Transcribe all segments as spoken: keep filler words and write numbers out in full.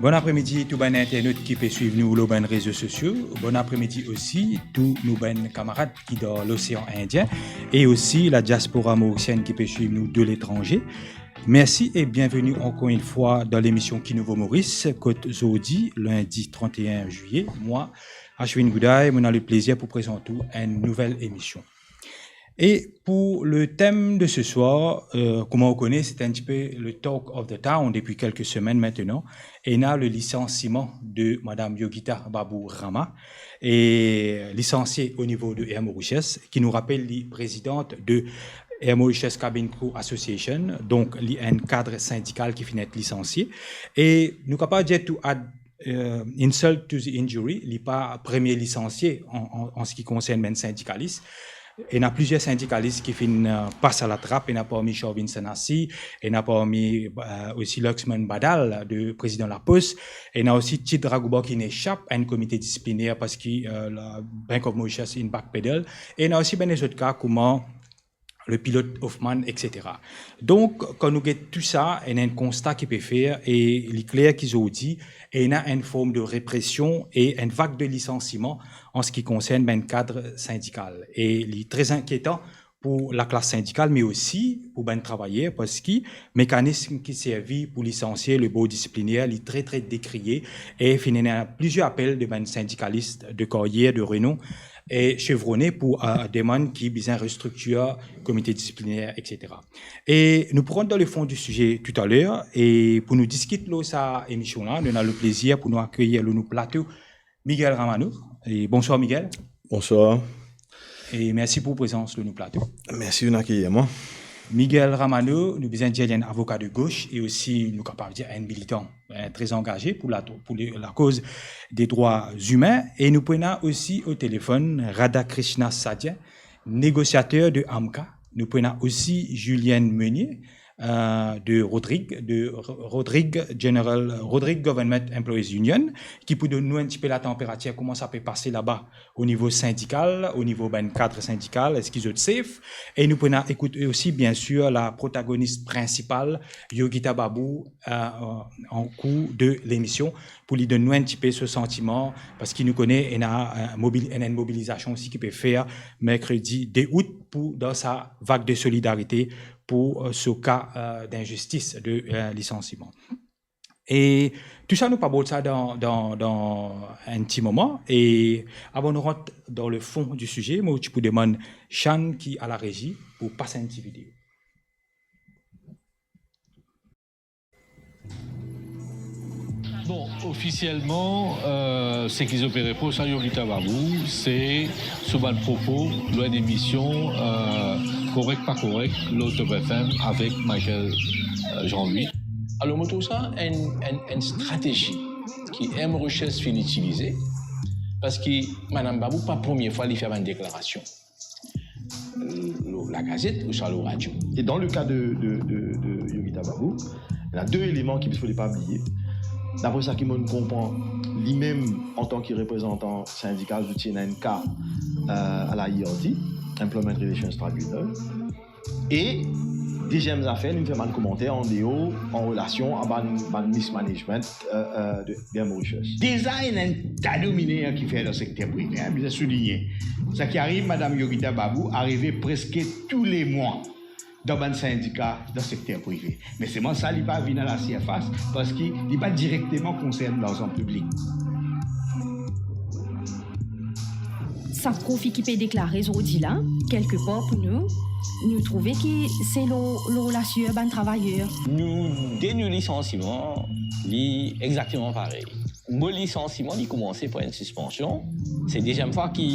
Bon apremidi tou bann internot ki pe swiv nou lor bann rezo sosio. Bon apremidi osi tou nou bann kamarad ki dan Losean Indien e osi la diaspora morisienn ki pe swiv nou de letranze. Mersi e bienveni ankor enn fwa dan lemision Ki Nouvo Moris, kot zordi, lindi trant-e-enn zilie, mwa, Ashwin Gouday, mo ena leplezir pou prezant ou enn nouvel emision. E pou le tem de se swar, euh, kouma ou kone, se enn tipe le talk of the town depi kelke semenn aster. Ena le lisansiman de Madam Yogita Babu Rama, e lisansie o nivo de Air Mauritius, ki nou rapel li prezidant de Air Mauritius Cabin Crew Association, donk li enn kad sindikal ki finn et lisansie. E nou kapav dir to add, euh, insult to the injury, li pa premie lisansie an, an, an se ki konsern bann sindikalis. Ena plizier sindikalis ki finn, euh, pas a latrap, ena parmi Sharvin Sanasi, ena parmi, euh, osi Laxman Badal, de prezidan Lapos, ena osi Chitra Gouba ki inn esap enn komite disipliner parski, euh, la Bank of Mauritius inn backpedal, ena osi bann lezot ka kouma le pilot Hoffman, et cetera. Donk, kan nou get tou sa, ena enn konsta ki pe fer, e li kler ki zordi, ena enn form de represion e enn vag de lisansiman an se ki konsern bann kad sindikal. E li tre inkietan pou laklas sindikal, me osi pou bann travayer, parski mekanism ki servi pou lisansie, le bord disipliner, li tre, tre dekriye, e finn ena plizier apel de bann sindikalis de karyer, de renom, e chevrone pou, euh, demann ki bizin restriktir komite disipliner, et cetera. E nou pou rant dan le fon di size toutaler, e pou nou diskit lor sa emision la, nou ena le plezir pou nou akeyir lor nou plato Miguel Ramano. E bonswar, Miguel. Bonswar. E mersi pou prezans lor nou plato. Mersi pou akeyir mwa. Miguel Ramano, nou bizin dir li enn avoka de gos e osi, nou kapav dir, enn militan, eh, tre angaze pou la, pou le, lakoz de drwa imin. E nou pou ena osi o telefonn Radhakrishna Sadhya, negosiater de AMCA. Nou pou ena osi Julienne Meunier, euh, de Rodrig, de Ro-, Rodrig General, Rodrig Government Employees Union, ki pou donn nou enn tipe latanperatir, kouma sa pe pase laba o nivo sindikal, o nivo bann kad sindikal, eski zot safe? E nou pou ena ekout osi, biensir, la protagonis prinsipal, Yogita Babu, euh, an kour de lemision, pou li donn nou enn tipe so santiman, parski nou kone ena, euh, mobil-, ena enn mobilizasion osi ki pe fer merkredi de out pou, dan sa vag de solidarite pou, euh, so ka, euh, d'inzistis de, euh, lisansiman. E tou sa, nou pou abord sa dan, dan, dan enn ti moman. E avan nou rant dan le fon di size, mo ti pou demann Shan ki a la rezi pou pas enn ti video. Bon, ofisielman, euh, seki zot pe repros a Yogita Babu, se so bann propo lor enn emision, euh, Korek pa korek, lor Top F M avek Michael, euh, Jean-Louis. Alor, mo trouv sa enn, enn, enn stratezi ki Air Mauritius finn itilize, parski Madam Babu pa premie fwa li fer bann deklarasion lor lagazet ouswa lor radio. E dan le ka de, de, de, de Yogita Babu, ena de eleman ki fode pa bliye. Dapre sa ki mo'nn konpran, limem antan ki reprezantan sindikal, zot ti ena enn ka, euh, a la I R T, Employment Relations Tribunal. E deziem zafer, li fer bann komanter andeor, an relasion a bann, bann mismanagement, euh, euh, de, de Air Mauritius. Deza, ena enn ta de miner ki fer dan sekter prive, hein, bizin souligne. Sa ki ariv Madam Yogita Babu arive preske tou le mwa dan bann sindika dan sekter prive. Me selman sa, li pa vinn a la sirfas parski li pa direkteman konsern larzan piblik. Sa profi ki pe deklare zordi la, kelke par pou nou, nou trouve ki se lor, lor lasir bann travayer. Nou de nou lisansiman, li exakteman parey. Mo lisansiman, li koumanse par enn sispansion. Se deziem fwa ki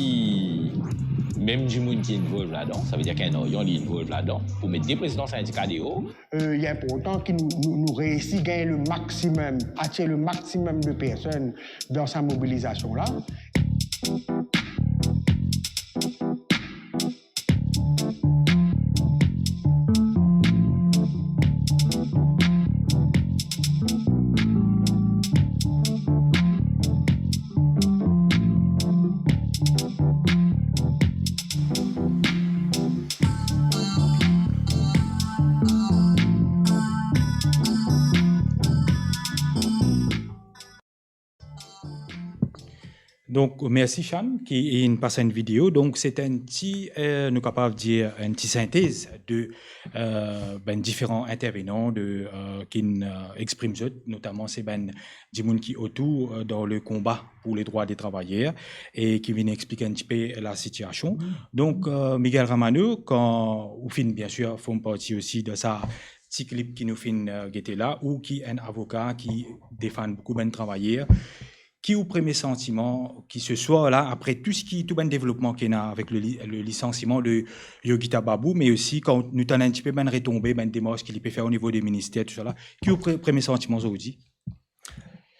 mem dimoun ki involve ladan, savedir ki enn Oryan, li involve ladan, pou met de prezidan sindika deor. Euh, li inportan ki nou, nou, nou reisi gagn le maximum, atir le maximum de personn dan sa mobilizasion la. Donk, mersi Shan, ki inn pas enn video. Donk, se enn ti, eh, nou kapav dir, enn ti sintez de, eh, bann diferan intervenan de, eh, ki'nn, eh, exprim zot, notaman se bann dimoun ki otour, eh, dan le konba pou le drwa de travayer e ki vinn explik enn tipe la sitiasion. Donk, eh, Miguel Ramano, kan ou finn, bien sir, form parti osi de sa ti klip ki nou finn, eh, gete la, ou ki enn avoka ki defann boukou bann travayer, ki ou premie santiman, ki se swar la, apre tou seki, tou bann devlopman ki ena avek le li-, le lisansiman de Yogita Babu, me osi kan nou tann enn tipe bann retonbe, bann demars ki li pe fer o nivo de minister, tousala, ki ou pre-, premie santiman zordi?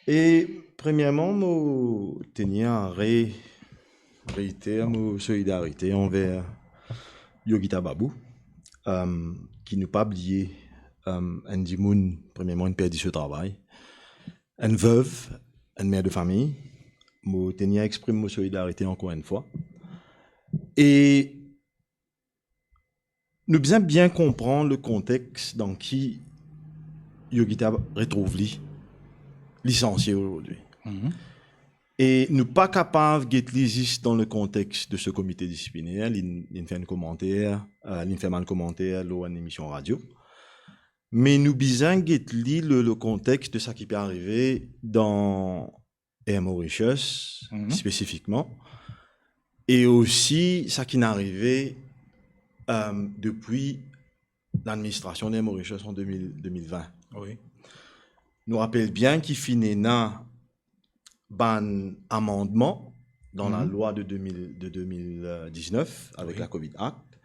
E premierman, mo tenir a re-, reiter mo solidarite anver Yogita Babu, em, ki nou pa bliye, em, enn dimoun, premierman, inn perdi so travay, enn vev, enn mer de fami. Mo tenir a exprim mo solidarite ankor enn fwa. E nou bizin bien konpran le kontex dan ki Yogita retrouv li lisansie ozordi. Mhm. E nou pa kapav get li zis dan le kontex de se komite disipliner, li, li'nn fer enn komanter, eh, li'nn fer bann komanter lor enn emision radio. Me nou bizin get li le, le kontex de sa ki pe arive dan Air Mauritius, mhm, spesifikman, e osi sa ki'nn arive, em, depi ladministrasion Air Mauritius an de mil, de mil vin. Wi. Nou rapel bien ki finn ena bann amandman dan, mhm, lalwa de de mil, de de mil diznef avek, wi, la Covid Act.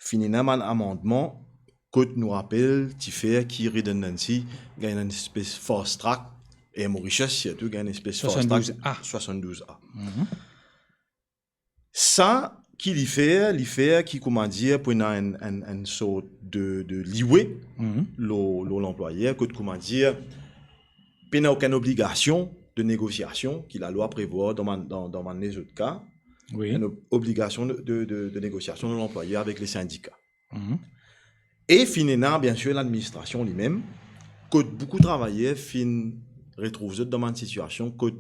Finn ena bann amandman kot nou rapel ti fer ki redundancy gagn enn espes fast track, e Mauritius sirtou gagn enn espes fast track swasanndouz A. Swasanndouz A. Mhm. Sa ki li fer, li fer ki, koumadir, pou ena enn, enn, enn sort de, de leeway, mhm, lor, lor lanplwayer, kot, koumadir, pena okenn obligasion de negosiasion ki lalwa prevwar dan bann, dan, dan bann lezot ka, wi, enn ob-, obligasion de, de, de, de negosiasion de lanplwayer avek le sindika. Mhm. E finn ena, bien sir, ladministrasion limem, kot boukou travayer finn retrouv zot dan bann sitiasion kot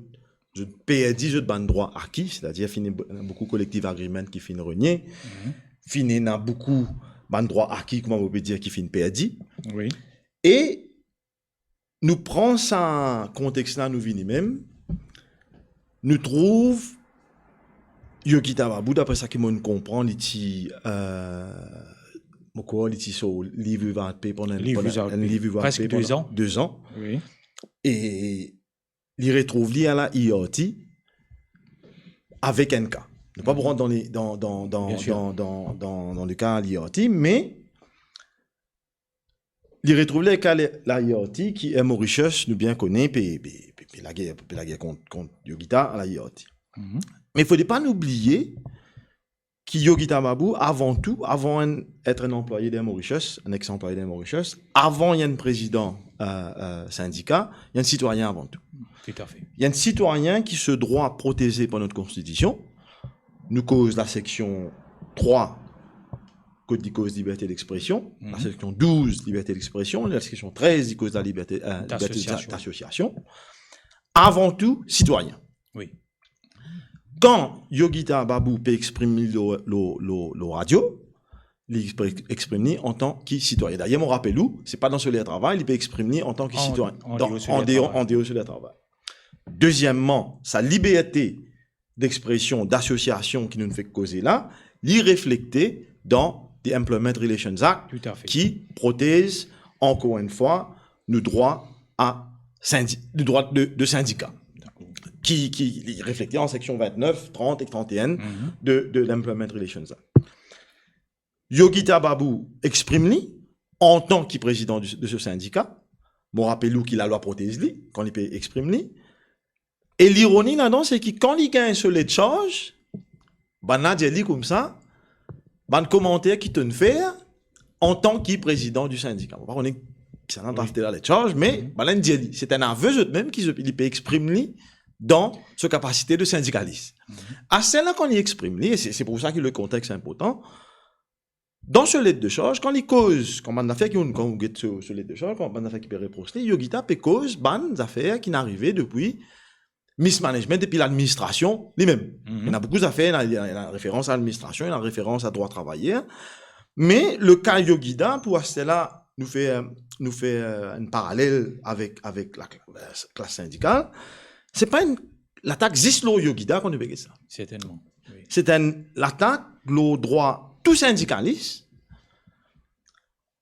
zot perdi zot bann drwa aki, setadir finn ena boukou collective agreement ki finn renie, mhm, finn ena boukou bann drwa aki, kouma mo pe dir, ki finn perdi. Wi. E nou pran sa kontex la, nou vini mem, nou trouv Yogita Babu, dapre sa ki mo'nn konpran, li ti, eh, mo krwar li ti so leave without pay pandan, leave pandan, without pay, leave without pay pandan de zan. Preske de zan. Wi. E li retrouv li a la E R T avek enn ka. Nou pa pou rant dan le, dan, dan, dan, bien sir, dan, dan, dan, dan le ka la E R T, me li retrouv li avek la, la E R T ki Air Mauritius, nou bien kone, pe, pe, pe, pe lager, pe lager kont, kont Yogita a la E R T. Mhm. Me fode pa nou bliye ki Yogita Babu, avan tou, avan enn, et enn anplwaye d'Air Mauritius, enn ex-anplwaye d'Air Mauritius, avan li enn prezidan, eh, eh, sindika, li enn sitwayin avan tou. Toutafe. Li enn sitwayin ki so drwa proteze par not konstitision. Nou koz laseksion trwa, kot li koz liberte d'expresion, mhm, laseksion douz, liberte d'expresion, laseksion trez, li koz laliberte, eh, liberte d'a-, d'association, d'association. Avan tou, sitwayin. Wi. Kan Yogita Babu pe exprim li lor, lor, lor, lor radio, li pe exprim li antan ki sitwayin. Dayer, mo rapel ou, se pa dan so ler travay, li pe exprim li antan ki sitwayin. An, an deor so ler travay. An deor, an deor so ler travay. Dezieman, sa liberte d'expresion, d'asosiasion ki nou fek koze la, li reflekte dan the Employment Relations Act, toutafe, ki protez, ankor enn fwa, nou drwa a sindi-, nou drwa de, de sindika, ki, ki li reflekte an seksion vintnef, trant ek tranteen, mhm, de, de l'Employment Relations Act. Yogita Babu exprim li antan ki prezidan de, de so sindika. Mo rapel ou ki lalwa protez li kan li pe exprim li. E lironi ladan, se ki kan li gagn so let sarz, bannla dir li koumsa, bann komanter ki to'nn fer antan ki prezidan di sindika. Mo pa kone kisannla drafte la let sarz, me, mhm, bannla dir li, se enn ave zot mem ki zot, li pe exprim li dan so kapasite de sindikalis. Mhm. Aster la, kan li exprim li, e se, se pou sa ki le kontex inportan, dan so let de sarz, kan li koz, kan bann zafer ki, kan ou get so, so let de sarz, kan bann zafer ki pe repros li, Yogita pe koz bann zafer ki'nn arive depi mismanagement depi ladministrasion limem. Mhm. Ena boukou zafer, ena, ena, ena referans a ladministrasion, ena referans a drwa travayer. Me le ka Yogida, pou aster la, nou fer, nou fer, euh, enn paralel avek, avek la kla-, klas sindikal, se pa enn latak zis lor Yogida kan nou pe get sa. Sertennman, wi. Se enn latak lor drwa tou sindikalis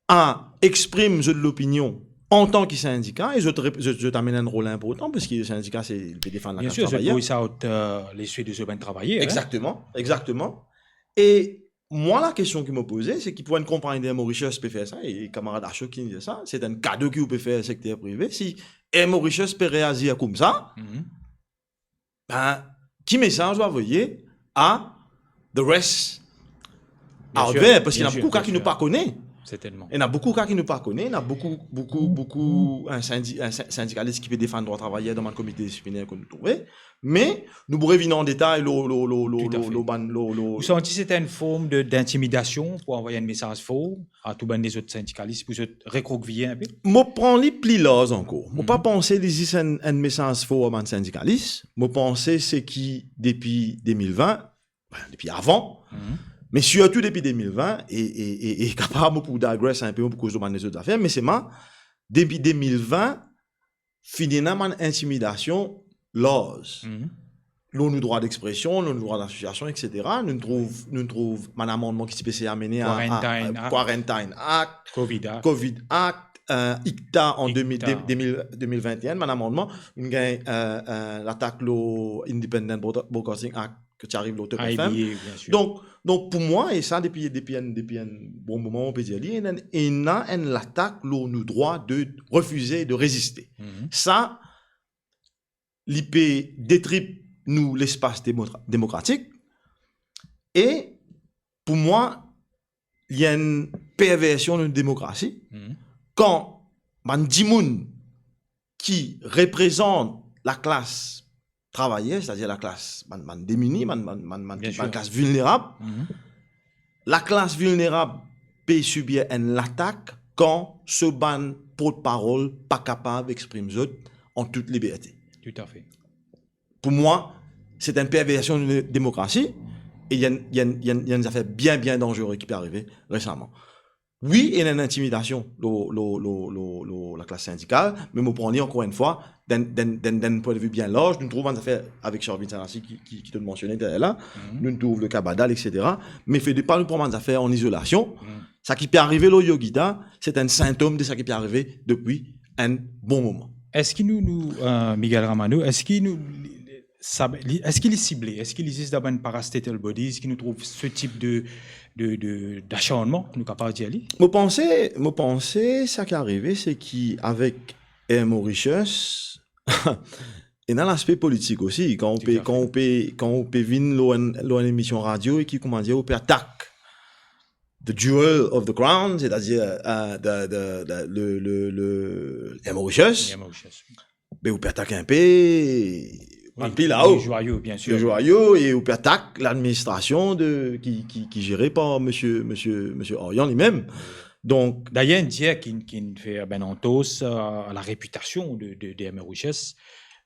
a exprim zot lopinion antan ki sindika, e zot rep-, zot, zot amenn enn rol inportan, parski sindika, se, li pe defann lakas travayer. Bien sir, zot voice out, euh, lesue de zot bann travayer, hein. Exactement, exactement. E mwa, la kestion ki mo poze, se ki pou enn konpagni de Mauritius pe fer sa, e kamarad Ashok ki dir sa, se enn kado ki ou pe fer sekter prive. Si Air Mauritius pe reazir koumsa, mhm, ben, ki mesaz ou avoye a the rest out there? Bien sir, bien sir, bien sir. Parski ena boukou ka ki nou pa kone. Sertennman. Ena boukou ka ki nou pa kone, ena boukou, boukou, boukou, enn sindi-, enn sin-, sindikalis ki pe defann drwa travayer dan bann komite disipliner kot nou trouve. Me nou pou revinn an detay lor, lor, lor, lor, lor, lor bann, lor, lor... Tout à fait. Ou santi se enn form de, d'intimidasion pou anvoy enn mesaz for a tou bann lezot sindikalis pou zot rekrokviye inpe? Mo pran li pli larz ankor. Mo pa panse li zis enn, enn mesaz for a bann sindikalis. Mo panse se ki depi de mil vin, depi avan, me sirtou depi de mil vin, e, e, e, e kapab mo pou digress inpe, mo pou koz lor bann lezot zafer, me selman, depi de mil vin, finn ena bann intimidasion larz. Mhm. Lor nou drwa d'expresion, lor nou drwa d'asosiasion, et cetera. Nou trouv, nou trouv bann amannman ki ti pe seye amene a, a, Quarantine Act. Quarantine Act, Covid Act. Covid Act, euh, ICTA an deux mille, ICTA. Deux mille, deux mille vingt et un, bann amannman, nou gagn, euh, euh, latak lor Independent Broad-, Broadcasting Act, ki ti ariv lor Top F M. I B A, bien sir. Donk, donk pou mwa, e sa depi, depi enn, depi enn bon moman, on pe dir li, ena, ena enn latak lor nou drwa de refize, de reziste. Mhm. Sa, li pe detri nou lespas demo-, demokratik, e pou mwa, li enn perversion nou demokrasi, mhm, kan bann dimoun ki reprezant laklas travayer, setadir laklas, bann, bann demini, bann, bann, bann, bann, bien sir, bann klas vilnerab, mhm, laklas vilnerab pe sibir enn latak kan so bann portparol pa kapav exprim zot an tout liberte. Tout à fait. Pou mwa, se enn perversion de demokrasi, e li enn, li enn, li enn, li enn zafer bien, bien danzere ki pe arive resaman. Wi, ena enn intimidasion lor, lor, lor, lor, lor laklas sindikal, me mo pran li ankor enn fwa, dan, dan, dan, dan enn pwin de vi bien larz, nou trouv bann zafer avek Sharvin Sanasi ki, ki, ki to'nn mansione deryer la, mhm, nou trouv le ka Badal, et cetera. Me fode pa nou pran bann zafer an izolasion. Mhm. Sa ki pe arive lor Yogida, se enn sintom de sa ki pe arive depi enn bon moman. Eski nou, nou, euh, Miguel Ramano, eski nou, sa, li, eski li sible? Eski li zis dan bann parastatal bodies ki nou trouv se tip de, de, de, d'acharnement, nou kapav dir li? Mo panse, mo panse sa ki arive, se ki avek Air Mauritius, ena laspe politik osi. Kan ou pe, tout à fait, kan ou pe, kan ou pe vinn lor enn, lor enn emision radio e ki, kouma dir, ou pe atak the jewel of the crown, setadir, euh, de, de, de, le, le, le, Air Mauritius. Air Mauritius, wi. Be ou pe atak inpe bann pli lao, le zwayo, bien sir, le zwayo, e ou pe atak ladministrasion de, ki, ki, ki zere par misie, misie, misie Orion limem. Donk, dayer, enn dir ki, ki fer bann antors a larepitasion de, de, de Air Mauritius,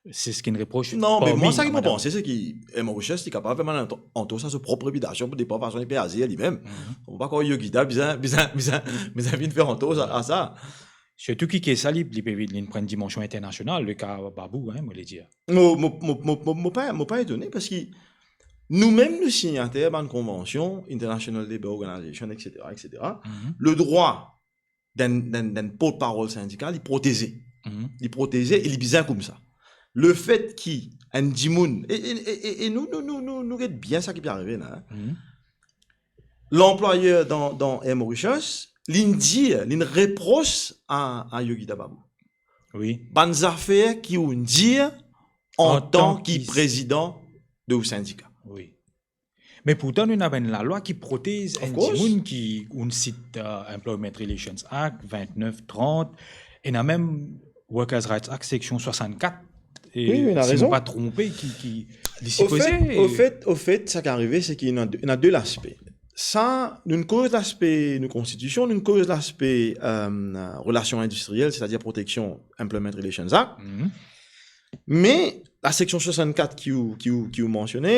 se seki repros par mwa. Non, me mwa, sa ki mo panse, se ki Air Mauritius, li kapav fer bann anto-, antors a so prop repitasion pou depann fason li pe azir limem. Mhm. Mo pa krwar Yogida bizin, bizin, bizin, bizin vinn fer antors a, a sa. Sirtou ki, ki sa, li, li pe, li pran enn dimansion internasional, le ka Babou, hein, mo le dir. Mo, mo, mo pa, mo pa etone, parski noumem nou signater bann konvansion, International Labour Organization, et cetera, et cetera. Mhm. Le drwa d'enn, d'enn, d'enn portparol sindikal, li proteze. Mhm. Li proteze e li bizin koumsa. Lefet ki enn dimoun, e, e, e, e, e nou, nou, nou, nou, nou get bien sa ki pe arive la, hein. Mhm. Lanplwayer dan, dan Air Mauritius, li'nn dir, li'nn repros a, a Yogita Babu. Wi. Bann zafer ki ou'nn dir antan ki prezidan de ou sindika. Wi. Me pourtan, nou ena bann lalwa ki protez enn dimoun ki, ou'nn sit, euh, Employment Relations Act, vintnef, trant, ena mem Workers' Rights Act, seksion swasannkat, e si mo pa tronpe, ki, ki li sipoze... Ofet, ofet, ofet, sa ki arive, se ki ena de, ena de laspe. Sa, nou'nn koz laspe nou konstitision, nou'nn koz laspe, euh, relasion indistriel, setadir proteksion Employment Relations Act. Mhm. Me la seksion swasannkat ki ou, ki ou, ki ou mansione,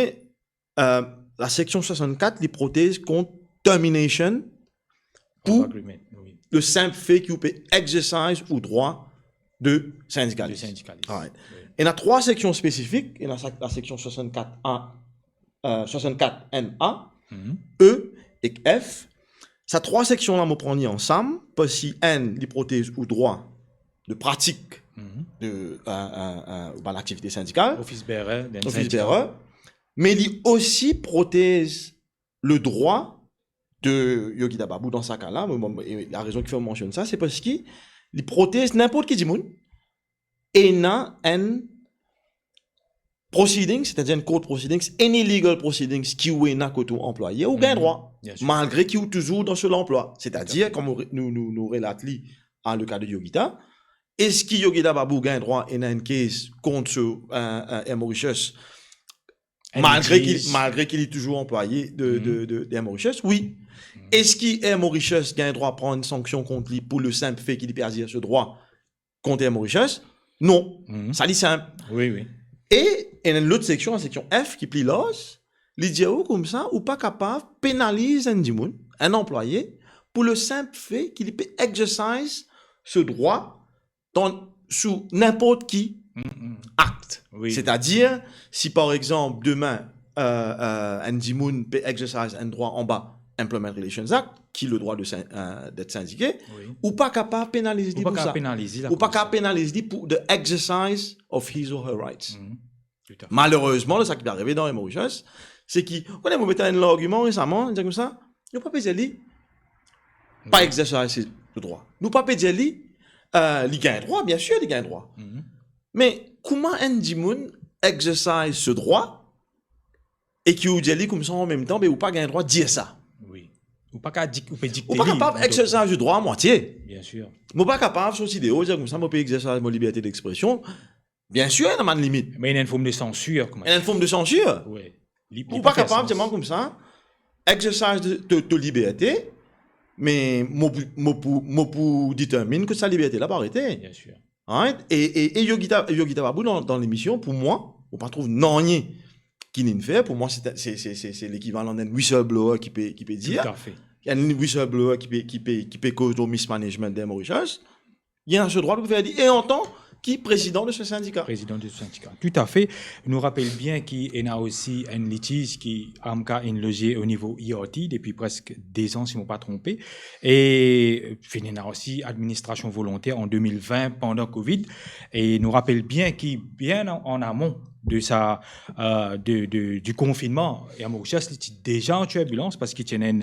euh, la seksion swasannkat, li protez kont termination pou Agreement, wi. Le simple fait ki ou pe exercise ou drwa de sindikalis. De sindikalis. Alright. Wi. Ena trwa seksion spesifik, ena sa, la seksion swasannkat A, euh, swasannkat enn A, Mhm. E ek F. Sa trwa seksion la, mo pran li ansam, parski enn, li protez ou drwa de pratik Mhm. de, euh, euh, euh, ou bann aktivite sindikal. Office bearer, dan Office sindika. Bearer. Me li osi protez le drwa de Yogita Babu dan sa ka la. Mo, mo, e la rezon ki fer mo mansionn sa, se parski li protez ninport ki dimoun ena enn proceedings, setadir enn court proceedings, any legal proceedings ki ou ena kot ou anplwaye, ou gagn Mhm. drwa, Bien sûr. malgre ki ou touzour dan so lanplwa. Setadir, Tout à fait. kom nou re-, nou, nou, nou relat li a le ka de Yogita, eski Yogita Babu gagn drwa ena enn case kont so, euh, euh, Air Mauritius, Enn malgre ki, litis. malgre ki li touzour anplwaye de, Mhm. de, de, de Air Mauritius? Wi. Mhm. Eski Air Mauritius gagn drwa pran enn sanksion kont li pou le simple fait ki li pe exerse so drwa kont Air Mauritius? Non. Mhm. Sa li sinp. Wi, wi. E ena enn lot seksion, la seksion F, ki pli larz, li dir ou koumsa, ou pa kapav penaliz enn dimoun, enn anplwaye, pou le simple fait ki li pe exercise so drwa dan, sou ninport ki Mhm. akt. Wi. Setadir, si par exanp, demin, euh, euh, enn dimoun pe exercise enn drwa anba Employment Relations Act, ki le drwa de sin-, euh, d'être syndiqué, Wi. ou pa kapav penaliz li Ou pa pou kapav sa. penaliz li Ou pa akoz kapav sa. penaliz li pou the exercise of his or her rights. Mhm. Tout à fait. Malerezman, sa ki pe arive dan Air Mauritius, se ki, ou kone, mo met enn largiman resaman, dir koumsa, nou pa pe dir li pa Wi. exercise so drwa. Nou pa pe dir li, euh, li gagn drwa, bien sûr, li gagn drwa. Mhm. Me kouma enn dimoun exercise so drwa e ki ou dir li koumsa an mem tan, be ou pa gagn drwa dir sa. Wi. Ou pa ka dik-, ou pe dikte Ou pa li, kapav an lot exercise so drwa a mwatie. Bien sûr. Mo pa kapav sorti deor, dir koumsa, mo pe exercise mo liberte d'expression. Bien sûr, ena bann limit. Me ena enn form de sansir, kouma Ena enn form de sansir. Wi. Li, li Ou pa pa fer kapav sans. dir mwa koumsa, exercise de, de, de liberte, me mo pou, mo pou, mo pou determine ki sa liberte la pou arete. Bien sûr. Right? E, e, e Yogita, Yogita Babu dan, dan lemision, pou mwa, mo pa trouv nanye ki linn fer. Pou mwa, se, se, se, se, se lekivalan enn whistleblower ki pe, ki pe dir. Tout à fait. Enn whistleblower ki pe, ki pe, ki pe koz lor mismanagement d'Air Mauritius. Li ena so drwa pou fer li, e antan ki prezidan de so sindika. Prezidan de so sindika. Tout à fait. Nou rapel bien ki ena osi enn litiz ki AMCA inn loze o nivo I R T depi preske de zan, si mo pa tronpe. E finn ena osi administrasion volonter an de mil vin pandan Covid. E nou rapel bien ki bien an, an amon de sa, euh, de, de, di konfinnman, Air Mauritius, li ti deza an tirbilans parski ti ena enn,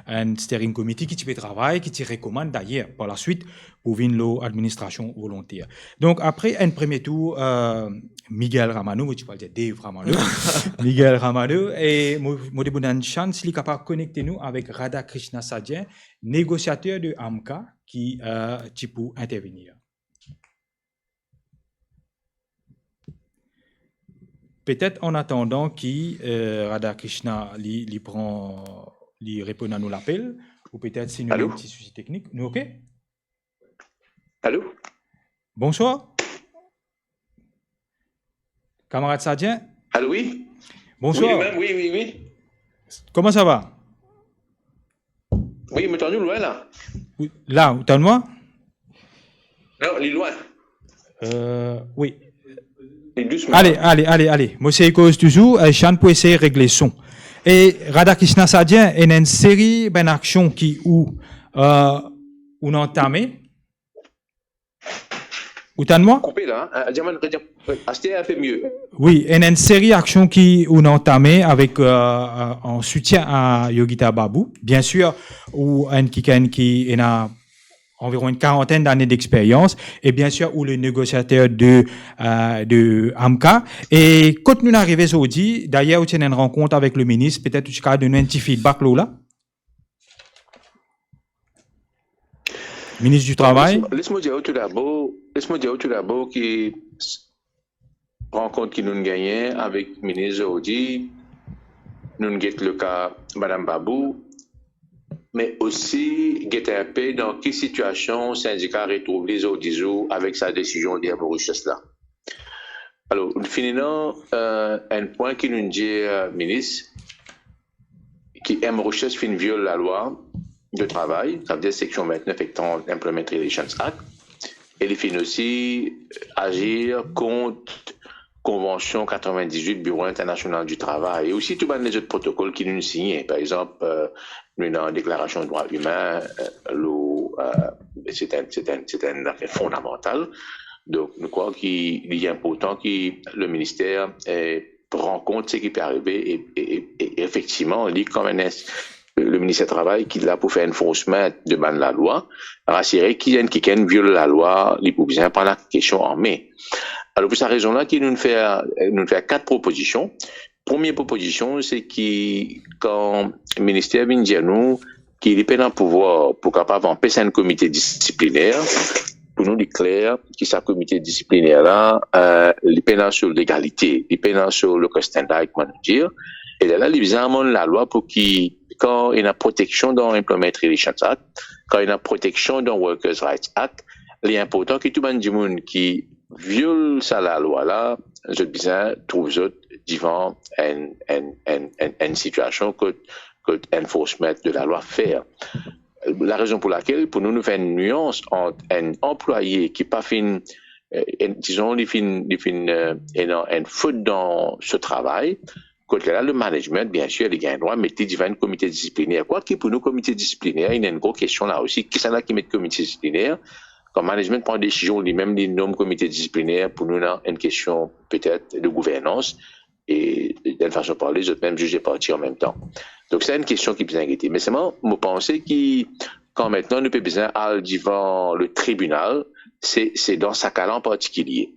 enn steering committee ki ti pe travay, ki ti rekomann dayer par laswit pou vinn lor administrasion volonter. Donk, apre enn premie tour, euh, Miguel Ramano, mo ti pou al dir Dave Ramano, Miguel Ramano, e mo, mo demann enn chans li kapav konekte nou avek Radhakrishna Sadyan, negosiater de AMCA, ki, euh, ti pou intervenir. Petet an atandan ki, euh, Radhakrishna li, li pran, li reponn a nou lapel, ou petet si nou Allô? Ena enn ti sousi teknik, nou ok? Allô? Bonswar. Kamarad Sadyan? Allô, wi? Bonswar. Wi, limem, wi, wi, wi. Koman sa va? Wi, mo tann ou lwin la. Wi, la, ou tann mwa? Non, li lwin. Euh, wi. Li dousman. Ale, ale, ale, ale. Mo sey koz touzour, euh, Shan pou esey regle son. E Radhakrishna Sadyan, ena enn seri bann aksion ki ou, euh, ou antame. Ou tann mwa? Koupe la, hein? Ah, diaman, diaman, aster inpe mie. Wi, ena enn seri aksion ki ou antame avek, euh, euh, an soutien a Yogita Babu. Bien sûr, ou enn kikenn ki ena anviron enn karantenn dane d'expérience, e bien sûr, ou le negosiater de, euh, de AMCA. E kot nou arive zordi, dayer, ou ti ena enn rankont avek le minis, petet ou ti kapav donn nou enn ti feedback lor la? Minis di Travay. Les mo, les mo dir ou toudabor, les mo dir ou toudabor ki s-, rankont ki nou'nn gagne avek minis zordi, nou'nn get le ka Madam Babu, me osi get inpe dan ki sitiasion sindika retrouv li zordi zour avek sa desizion Air Mauritius la. Alor, fini la, euh, enn pwin ki nou dir, euh, minis, ki M Rochas finn viol lalwa de travay, savedir seksion vintnef ek trant Employment Relations Act, e li finn osi azir kont Konvansion katrevin-diz-wit Biro Internasional di Travay, e osi tou bann lezot protokol ki nou signe. Par exanp, euh, nou ena Deklarasion Drwa Imin, euh, lor, euh, se enn, se enn, se enn zafer fondamantal. Donk, nou krwar ki li inportan ki le minister, euh, pran kont seki pe arive e, e, e, e efektivman, li kouma enn ins-, le minister travay ki la pou fer enforcement de bann lalwa, rasire ki enn kikenn viol lalwa, li pou bizin pran lakesion an me. Alor, pou sa rezon la ki nou fer, nou fer kat propozision. Premie propozision, se ki kan minister vinn dir nou ki li pena pouvwar pou kapav anpes enn komite disipliner, pou nou li kler ki sa komite disipliner la, euh, li pena so legalite, li pena so le kostenday, kouma nou dir. E lerla, li bizin amann lalwa pou ki, kan ena proteksion dan Employment Relations Act, kan ena proteksion dan Workers Rights Act, li inportan ki tou bann dimoun ki viol sa lalwa la, zot bizin trouv zot divan enn, enn, enn, enn, enn sitiasion kot, kot enforcement de lalwa fer. Larezon pou lakel, pou nou, nou fer enn nians ant enn anplwaye ki pa finn, euh, enn, dizon, li finn, li finn, euh, ena enn fot dan so travay, kot la, le management, biensir, li gagn drwa met li divan enn komite disipliner. Kwaki pou nou, komite disipliner, ena enn gro kestion la osi, kisannla ki met komite disipliner? Kan management pran desizion, limem li nom komite disipliner, pou nou, ena enn kestion petet de gouvernans, e dan enn fason parle, zot mem ziz e parti an mem tan. Donk, se enn kestion ki bizin gete. Me selman, mo panse ki, kan aster nou pe bizin al divan le tribinal, se, se dan sa ka la an partikilie.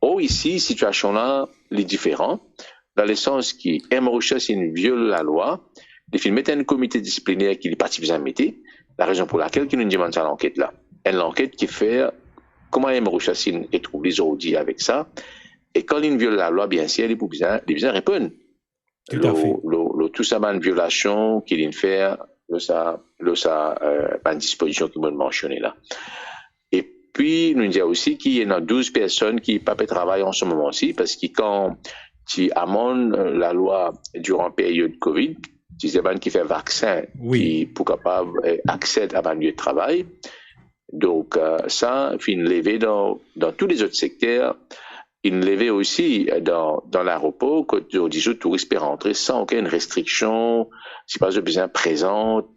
Or, isi, sitiasion la, li diferan, dan lesans ki M Rochas inn viol lalwa, li finn met enn komite disipliner ki li pa ti bizin mete, larezon pou lakel ki nou dimann sa lanket la. Enn lanket ki fer kouma M Rochas inn retrouv li zordi avek sa, e kan li inn viol lalwa, biensir, li pou bizin, li bizin reponn. Toutafe. Lor, lor, lor tou sa bann violasion ki li inn fer, lor sa, lor sa, euh, bann dispozision ki mo mansione la. Epi, nou dir osi ki ena douz personn ki pa pe travay an se moman si, parski kan ti amann, euh, lalwa diran period Covid, ti dir bann ki fer vaksin, wi, ki pou kapav, euh, aksed a bann lie travay. Donk, euh, sa finn leve dan, dan tou lezot sekter, inn leve osi, euh, dan, dan laeropor, kot zordi zour touris pe rantre san okenn restriksion, sipa zot bizin prezant,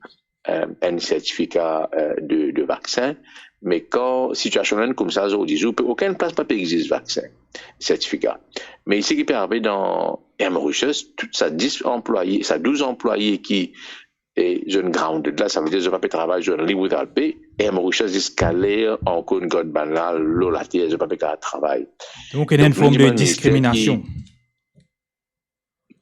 euh, enn sertifika, euh, de, de vaksin. Me kan sitiasion la koumsa zordi zour, pe, okenn plas pa pe exig vaksin, sertifika. Me seki pe arive dan Air Mauritius, tou sa dis anplwaye, sa douz anplwaye ki, e, zot inn grounded la, savedir zot pa pe travay, zot inn leave without pay, Air Mauritius ziska ler ankor inn gard bann la lor later, zot pa pe kapav travay. Donk, ena enn form de diskriminasion.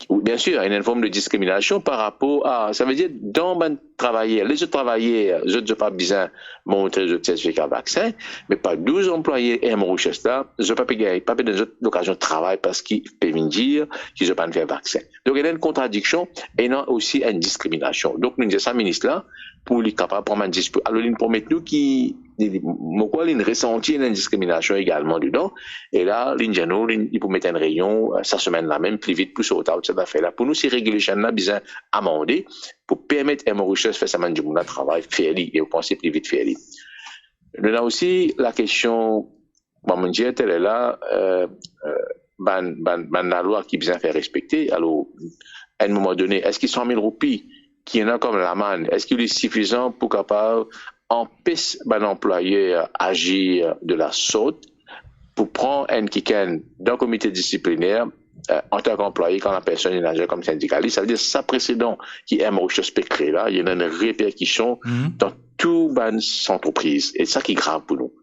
Wi, biensir, ena enn form de diskriminasion par rapor a, savedir, dan bann travayer, lezot travayer, zot, zot pa bizin montre zot sertifika vaksin, me pa douz anplwaye Air Mauritius la, zot pa pe gagn, pa pe donn zot lokazion travay parski pe vinn dir ki zot pa'nn fer vaksin. Donk, ena enn kontradiksion, ena osi enn diskriminasion. Donk, nou dir sa minis la, pou li kapav pran bann dispo-, alor, li promet nou ki, li, mo krwar li resanti enn diskriminasion egalman dedan. E la, li dir nou, li, li pou met enn reynion, euh, sa semenn la mem, pli vit pou sort out sa zafer la. Pou nou, se regulation la bizin amande pou permet Air Mauritius fer sa bann dimoun la travay fairly, e mo panse pli vit fairly. Nou ena osi lakestion, kouma mo dir taler la, euh, euh, bann, bann, bann lalwa ki bizin fer respekte. Alor, a enn moman done, eski san mil roupi ki ena kom lamann, eski li sifizan pou kapav anpes bann anplwayer azir de la sort, pou pran enn kikenn dan komite disipliner, euh, antan ki anplwaye, kan lapersonn inn azir kom sindikalis? Savedir sa presedan ki Air Mauritius pe kree la, li ena enn reperkision dan tou bann antrepriz. E sa ki grav pou nou.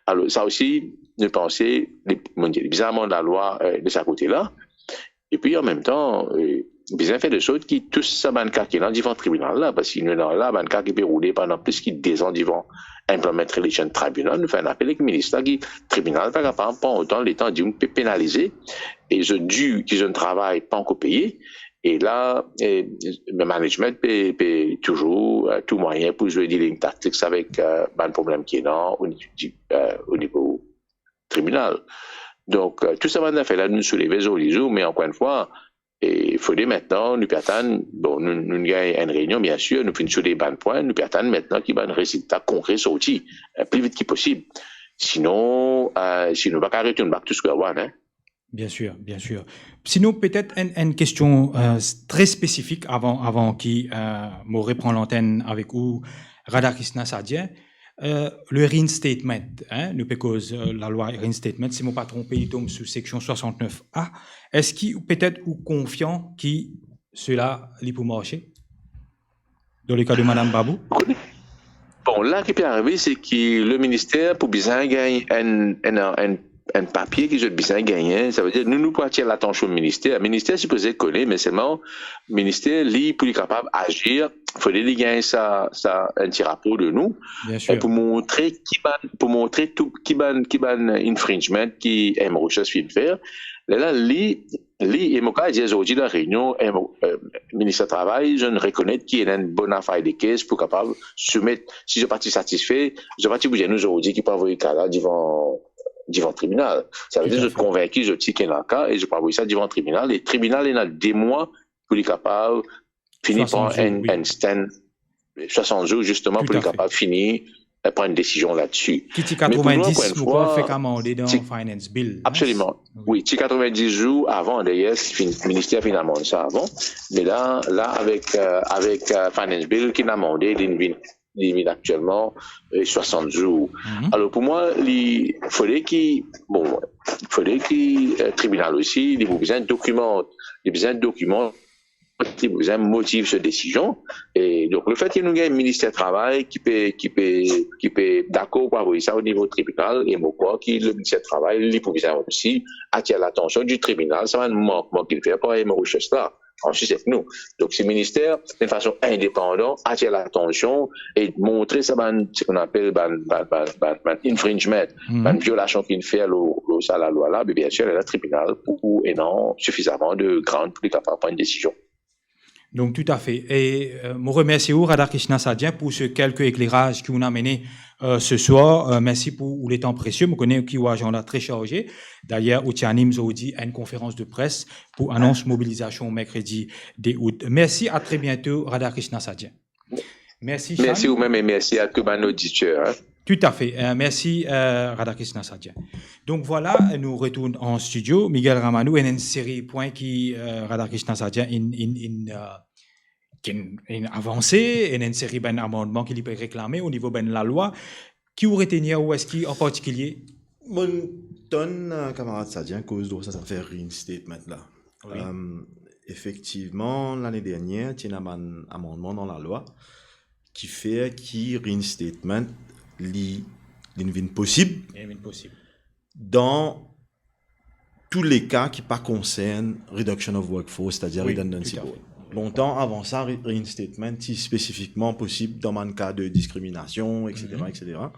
Alor, sa osi, nou panse, li, mo dir, li bizin amann lalwa, euh, de sa kote la. Epi, an mem tan, euh, bizin fer de sort ki tou sa bann ka ki ena divan tribinal la, parski nou ena la bann ka ki pe roule pandan plis ki dezan divan Employment Relation Tribunal. Nou fer enn apel ek minis la ki tribinal pa kapav pran otan letan dimoun pe penalize, e zot dir ki zot travay pa ankor peye, e la, e, management pe, pe touzour, euh, tou mwayin pou zwe dealing tactics avek, euh, bann problem ki ena o nivo di, euh, o nivo tribinal. Donk, euh, tou sa bann zafer la nou souleve zordi zour, me ankor enn fwa, e fode aster nou pe atann, bon, nou, nou gagn enn reynion, biensir, nou finn souleve bann pwin, nou pe atann aster ki bann rezilta konkre sorti, euh, pli vit ki posib. Sinon, euh, sinon, nou pa kav retourn back to square one, hein. Biensir, biensir. Sinon, petet enn, enn kestion, euh, tre spesifik avan, avan ki, euh, mo repran lantenn avek ou, Radhakrishna Sadhya. Euh, le reinstatement, hein, nou pe koz, euh, lalwa reinstatement, si mo pa tronpe, li tom sou seksion swasantnef A. Eski petet ou konfian ki sela li pou marse? Dan le ka de Madam Babu? Bon, la ki pe arive, se ki le minister pou bizin gagn enn, enn, enn, enn papie ki zot bizin gagne. Savedir, nou, nou pou atir latansion minister. Minister sipoze kone, me selman minister, li, pou li kapav azir, fode li gagn sa, sa, enn ti rapor de nou, Biensir. Pou montre ki bann, pou montre tou, ki bann, ki bann infringement ki M Rochas finn fer. Lerla, li, li, e mo kav dir zordi dan reynion, e mo, euh, minister travay, zot rekonet ki ena enn bona fide case pou kapav soumet, si zot pa ti satisfe, zot pa ti pou dir nou zordi ki pou avoy ka la divan, divan tribinal. Savedir, zot konvinki zot ti ki ena ka e zot pou avoy sa divan tribinal, e tribinal ena de mwa pou li kapav fini pran enn, enn stand, swasant zour, zisteman, pou li kapav fini, euh, pran enn desizion ladsi. Ki ti katrevindis, mo krwar, fek amande dan Finance Bill, hein? Absoliman. Wi, ti katrevindis zour avan, dayer, fin, minister finn amann sa avan. Me la, la, avek, euh, avek, euh, Finance Bill ki inn amande, li vinn, li vinn aktielman, euh, swasant zour. Alor, pou mwa, li, fode ki, bon, fode ki, euh, tribinal osi, li pou bizin dokiman, li bizin dokiman ki pou bizin motiv so desizion. E donk, lefet ki nou gagn minister travay ki pe, ki pe, ki pe dakor pou avoy sa o nivo tribinal, e mo krwar ki le minister travay, li pou bizin osi atir latansion di tribinal, sa bann mankman ki fer par M Rochas la, ansuit ek nou. Donk, si minister, dan enn fason indepandan, atir latansion e montre sa bann, seki nou apel bann, bann, bann, bann, bann infringement, bann violasion ki finn fer lor, lor sa lalwa la, be biensir, la tribinal pou ena sifizaman de ground pou li kapav pran enn desizion. Donk, toutafe. E, euh, mo remersie ou, Radhakrishna Sadhya, pou se kelke ekleraz ki ou inn amene, euh, se swar. Euh, mersi pou ou letan presie. Mo kone ki ou azanda tre sarze. Dayer, ou ti anim zordi enn konferans de pres pou anons mobilizasion merkredi de out. Mersi, a tre biento, Radhakrishna Sadhya. Mersi, Shan. Mersi ou mem e mersi a tou bann oditer, hein. Toutafe. Euh, mersi, euh, Radhakrishna Sadhya. Donk vwala, nou retourn an stidio. Miguel Ramanou, ena enn seri pwin ki, euh, Radhakrishna Sadhya inn, inn, inn, euh, ki inn, inn avanse, ena enn seri bann amandman ki li pe reklame o nivo bann lalwa. Ki ou retenir ou eski an partikilie? Mo'nn tann, euh, kamarad Sadhya koz lor sa zafer reinstatement la. Wi. Euh, efektivman, lane dernier, ti ena bann amandman dan lalwa ki fer ki reinstatement, li, li vinn posib. Li vinn posib. Dan tou le ka ki pa konsern reduction of workforce, setadir redundancy board. Lontan, avan sa, re-, reinstatement ti spesifikman posib dan bann ka de diskriminasion, et cetera, et cetera.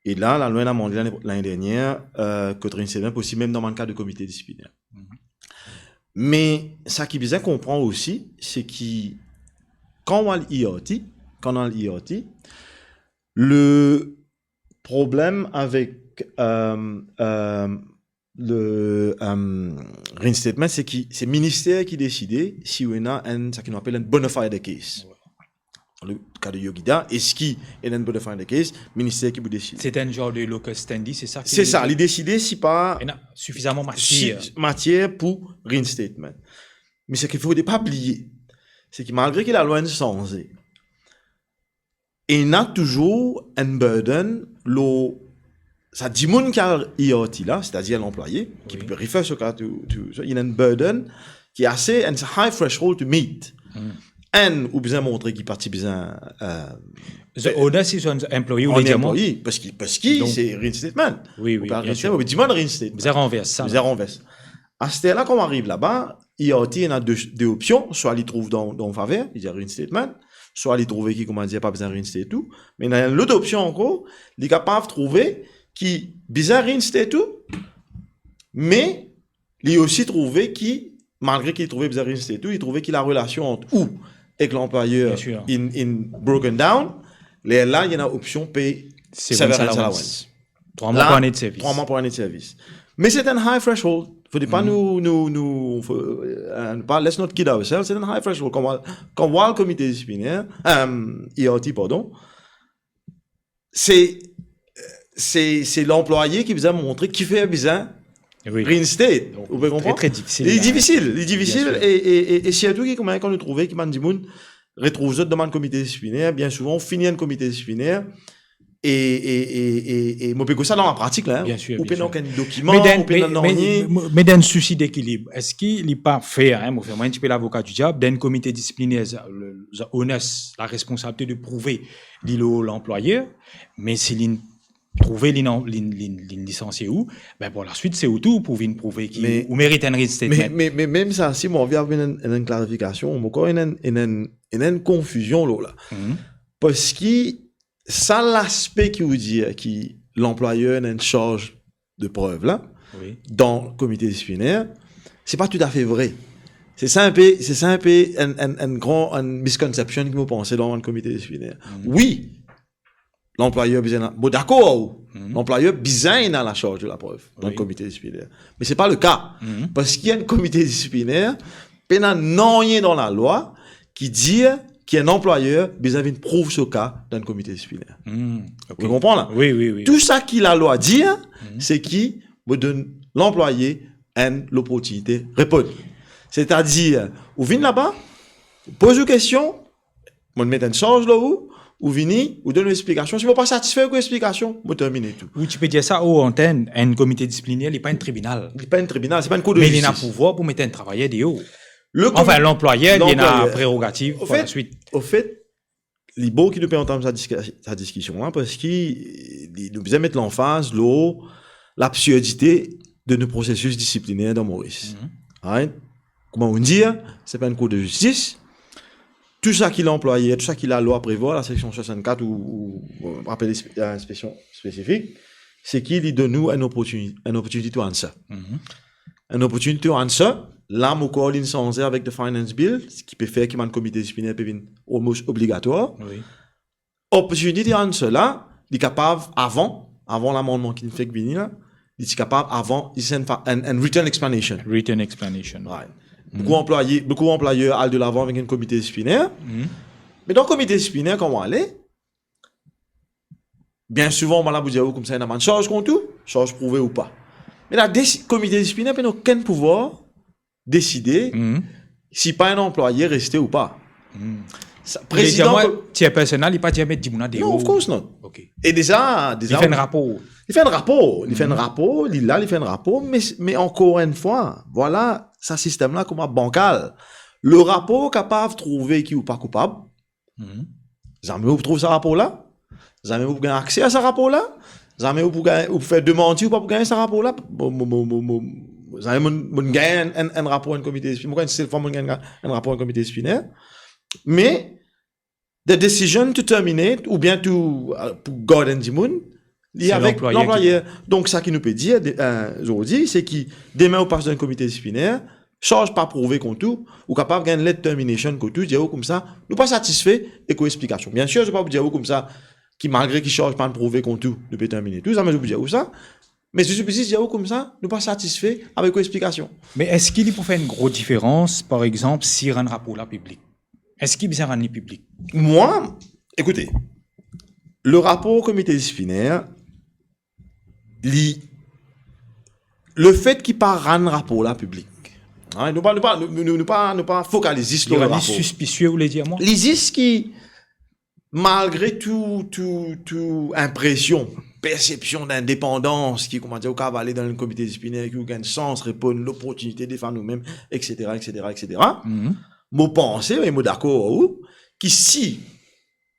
E la, lalwa inn amande lane, lane dernier, euh, kot reinstatement posib mem dan bann ka de komite disipliner. Me sa ki bizin konpran osi, se ki kan ou al E R T, kan ou al E R T, le problem avek, euh, euh, le, euh, reinstatement, se ki se minister ki deside si ou ena enn, sa ki nou apel enn bona fide case. Dan le ka de Yogita, eski ena enn bona fide case, minister ki pou deside. Se enn zar de locus standi, se sa ki... Se sa, li deside si pa... Ena sifizaman matier. Si, matier pou reinstatement. Me seki fode pa bliye, se ki malgre ki lalwa inn sanze, ena touzour enn burden lor sa dimoun ki al E R T la, setadir lanplwaye, ki pe refer so ka to, to, so, ena enn burden ki ase, and it's a high threshold to meet. Enn, ou bizin montre ki pa ti bizin, euh, the onus is on the employee, ou le dir mwa. Employee, paski, paski se reinstatement. Wi, wi, ou pa reinstatement, ou dimann reinstatement. Bizin ranvers sa. Bizin ranvers. Aster la, kan ou ariv laba, E R T ena de, de opsion, swa li trouv dan, dan ou faver, li dir reinstatement, swa li trouve ki, koumadir, pa bizin reinstate ou, me ena enn lot opsion ankor, li kapav trouve ki bizin reinstate ou, me li osi trouve ki, malgre ki li trouve bizin reinstate ou, li trouve ki larelasion ant ou ek lanplwayer inn, inn broken down, lerla, ena opsion pey severance allowance. Trwa mwa pou ane de servis. Trwa mwa pou ane de servis. Me se enn high threshold. Fode pa nou, nou, nou, fo, euh, pa, let's not kid ourselves, se enn high threshold. Kan, kan komite disipliner, euh, E R T, pardon, se, se, se lanplwaye ki bizin montre kifer bizin reinstate. Ou pe konpran? Li difisil, li difisil, e, e, e, e sirtou ki kouma kan nou trouve ki bann dimoun retrouv zot dan bann komite disipliner, bien souvan, ou fini enn komite disipliner, e, e, e, e, e mo pe koz sa dan lapratik la, hein. Ou pena okenn dokiman, ou pena nanye. Me dan sousi dekilib, eski li pa fer, hein, mo fer mwa enn tipe lavoka di diab, dan enn komite disipliner, le, le onus, laresponsabilite de prouve li lor lanplwayer, me si li trouve li, li, li, li lisansie ou, ben, par laswit, se ou tou pou vinn prouve ki ou merit enn reinstatement. Me, me, me mem sa, si mo anvi amenn enn, enn klarifikasion, mo krwar ena enn, ena enn, ena enn konfizion lor la. Parski sa laspe ki ou dir ki lanplwayer ena enn sarz de prev la, dan komite disipliner, se pa toutafe vre. Se sa enpe, se sa enpe enn, enn, enn gran, enn misconception ki mo panse dan enn komite disipliner. Wi, lanplwayer bizin, mo dakor ar ou. Lanplwayer bizin ena lasarz de laprev dan komite disipliner. Me se pa le ka. Parski enn komite disipliner pena nanye dan lalwa ki dir ki enn anplwayer bizin vinn prouv so ka dan enn komite disipliner. Ou konpran la? Wi, wi, wi. Tou sa ki lalwa dir, se ki mo donn lanplwaye enn loportinite reponn. Setadir, ou vinn laba, poz ou kestion, mo met enn sarz lor ou, ou vini, ou donn ou explikasion. Si mo pa satisfe ek ou explikasion, mo termine tou. Ou ti pe dir sa o antenn, enn komite disipliner, li pa enn tribinal. Li pa enn tribinal, se pa enn kour de zistis. Me li ena pouvwar pou met enn travayer deor. Anfin, lanplwayer, li ena prerogativ par laswit. Ofet, li bon ki nou pe antann sa diski-, sa diskision la, parski li, nou bizin met lanfaz lor labsurdite de nou prosesis disipliner dan Moris. Right? Kouma ou dir, se pa enn kour de zistis. Tou sa ki lanplwayer, tou sa ki lalwa prevwar, laseksion swasannkat ou, ou, ou apel inspe-, inspeksion spesifik, se ki li donn ou enn opportuni-, enn opportunity to answer. Enn opportunity to answer, la mo krwar linn sanze avek the Finance Bill, ki pe fer ki bann komite disipliner pe vinn almost obligatwar. Wi. Opportunity to answer la, li kapav avan, avan lamannman ki fek vini la, li ti kapav avan, li ti enn fa-, enn, enn written explanation. Written explanation. Right. Boukou anplwaye, boukou anplwayer al delavan avek enn komite disipliner. Me dan komite disipliner, kouma ale, bien souvan, mo la pou dir ou koumsa, ena bann sarz kont ou, sarz prouve ou pa. Me la, desi-, komite disipliner pena okenn pouvwar deside si pa enn anplwaye reste ou pa. Sa, prezidan, chairperson la, li pa dir met dimoun la deor. Non, of course not. Ok. E deza, deza, li fer enn rapor. Li fer enn rapor, li fer enn rapor, li la, li fer enn rapor, me, me ankor enn fwa, vwala, sa sistem la kouma bankal. Le rapor kapav trouve ki ou pa koupab, zame ou trouv sa rapor la, zame ou pou gagn akse a sa rapor la, zame ou pou gagn, ou pou fer demanti, ou pa pou gagn sa rapor la. Mo, mo, mo, mo, mo, zame mo, mo gagn enn, enn, enn rapor enn komite disipliner, mo gagn sel fwa mo gagn enn rapor enn komite disipliner. Me the decision to terminate oubien to, euh, pou gard enn dimoun, li avek lanplwayer. Donk, sa ki nou pe dir, de, euh, zordi, se ki demin ou pas dan enn komite disipliner, sarz pa prouve kont ou, ou kapav gagn let termination kot ou, dir ou koumsa, nou pa satisfe ek ou explikasion. Bien sir, zot pa pou dir ou koumsa, ki malgre ki sarz pa prouve kont ou, nou pe termine tou, zame zot pou dir ou sa, me zot pou zis dir ou koumsa, nou pa satisfe avek ou explikasion. Me eski li pou fer enn gro diferans, par exanp, si rann rapor la piblik? Eski bizin rann li piblik? Mwa, ekoute, le rapor komite disipliner, li, lefet ki pa rann rapor la piblik, hein, nou pa, nou pa, nou, nou, nou pa, nou pa fokaliz zis lor rapor. Li rann li sispisie, ou le dir mwa? Li zis ki, malgre tou, tou, tou inpresion, persepsion dindepandans ki, kouma dir, ou kapav ale dan enn komite disipliner, ki ou gagn sans reponn, loportinite defann ou mem, et cetera, et cetera, et cetera. Mo panse, e mo dakor ar ou, ki si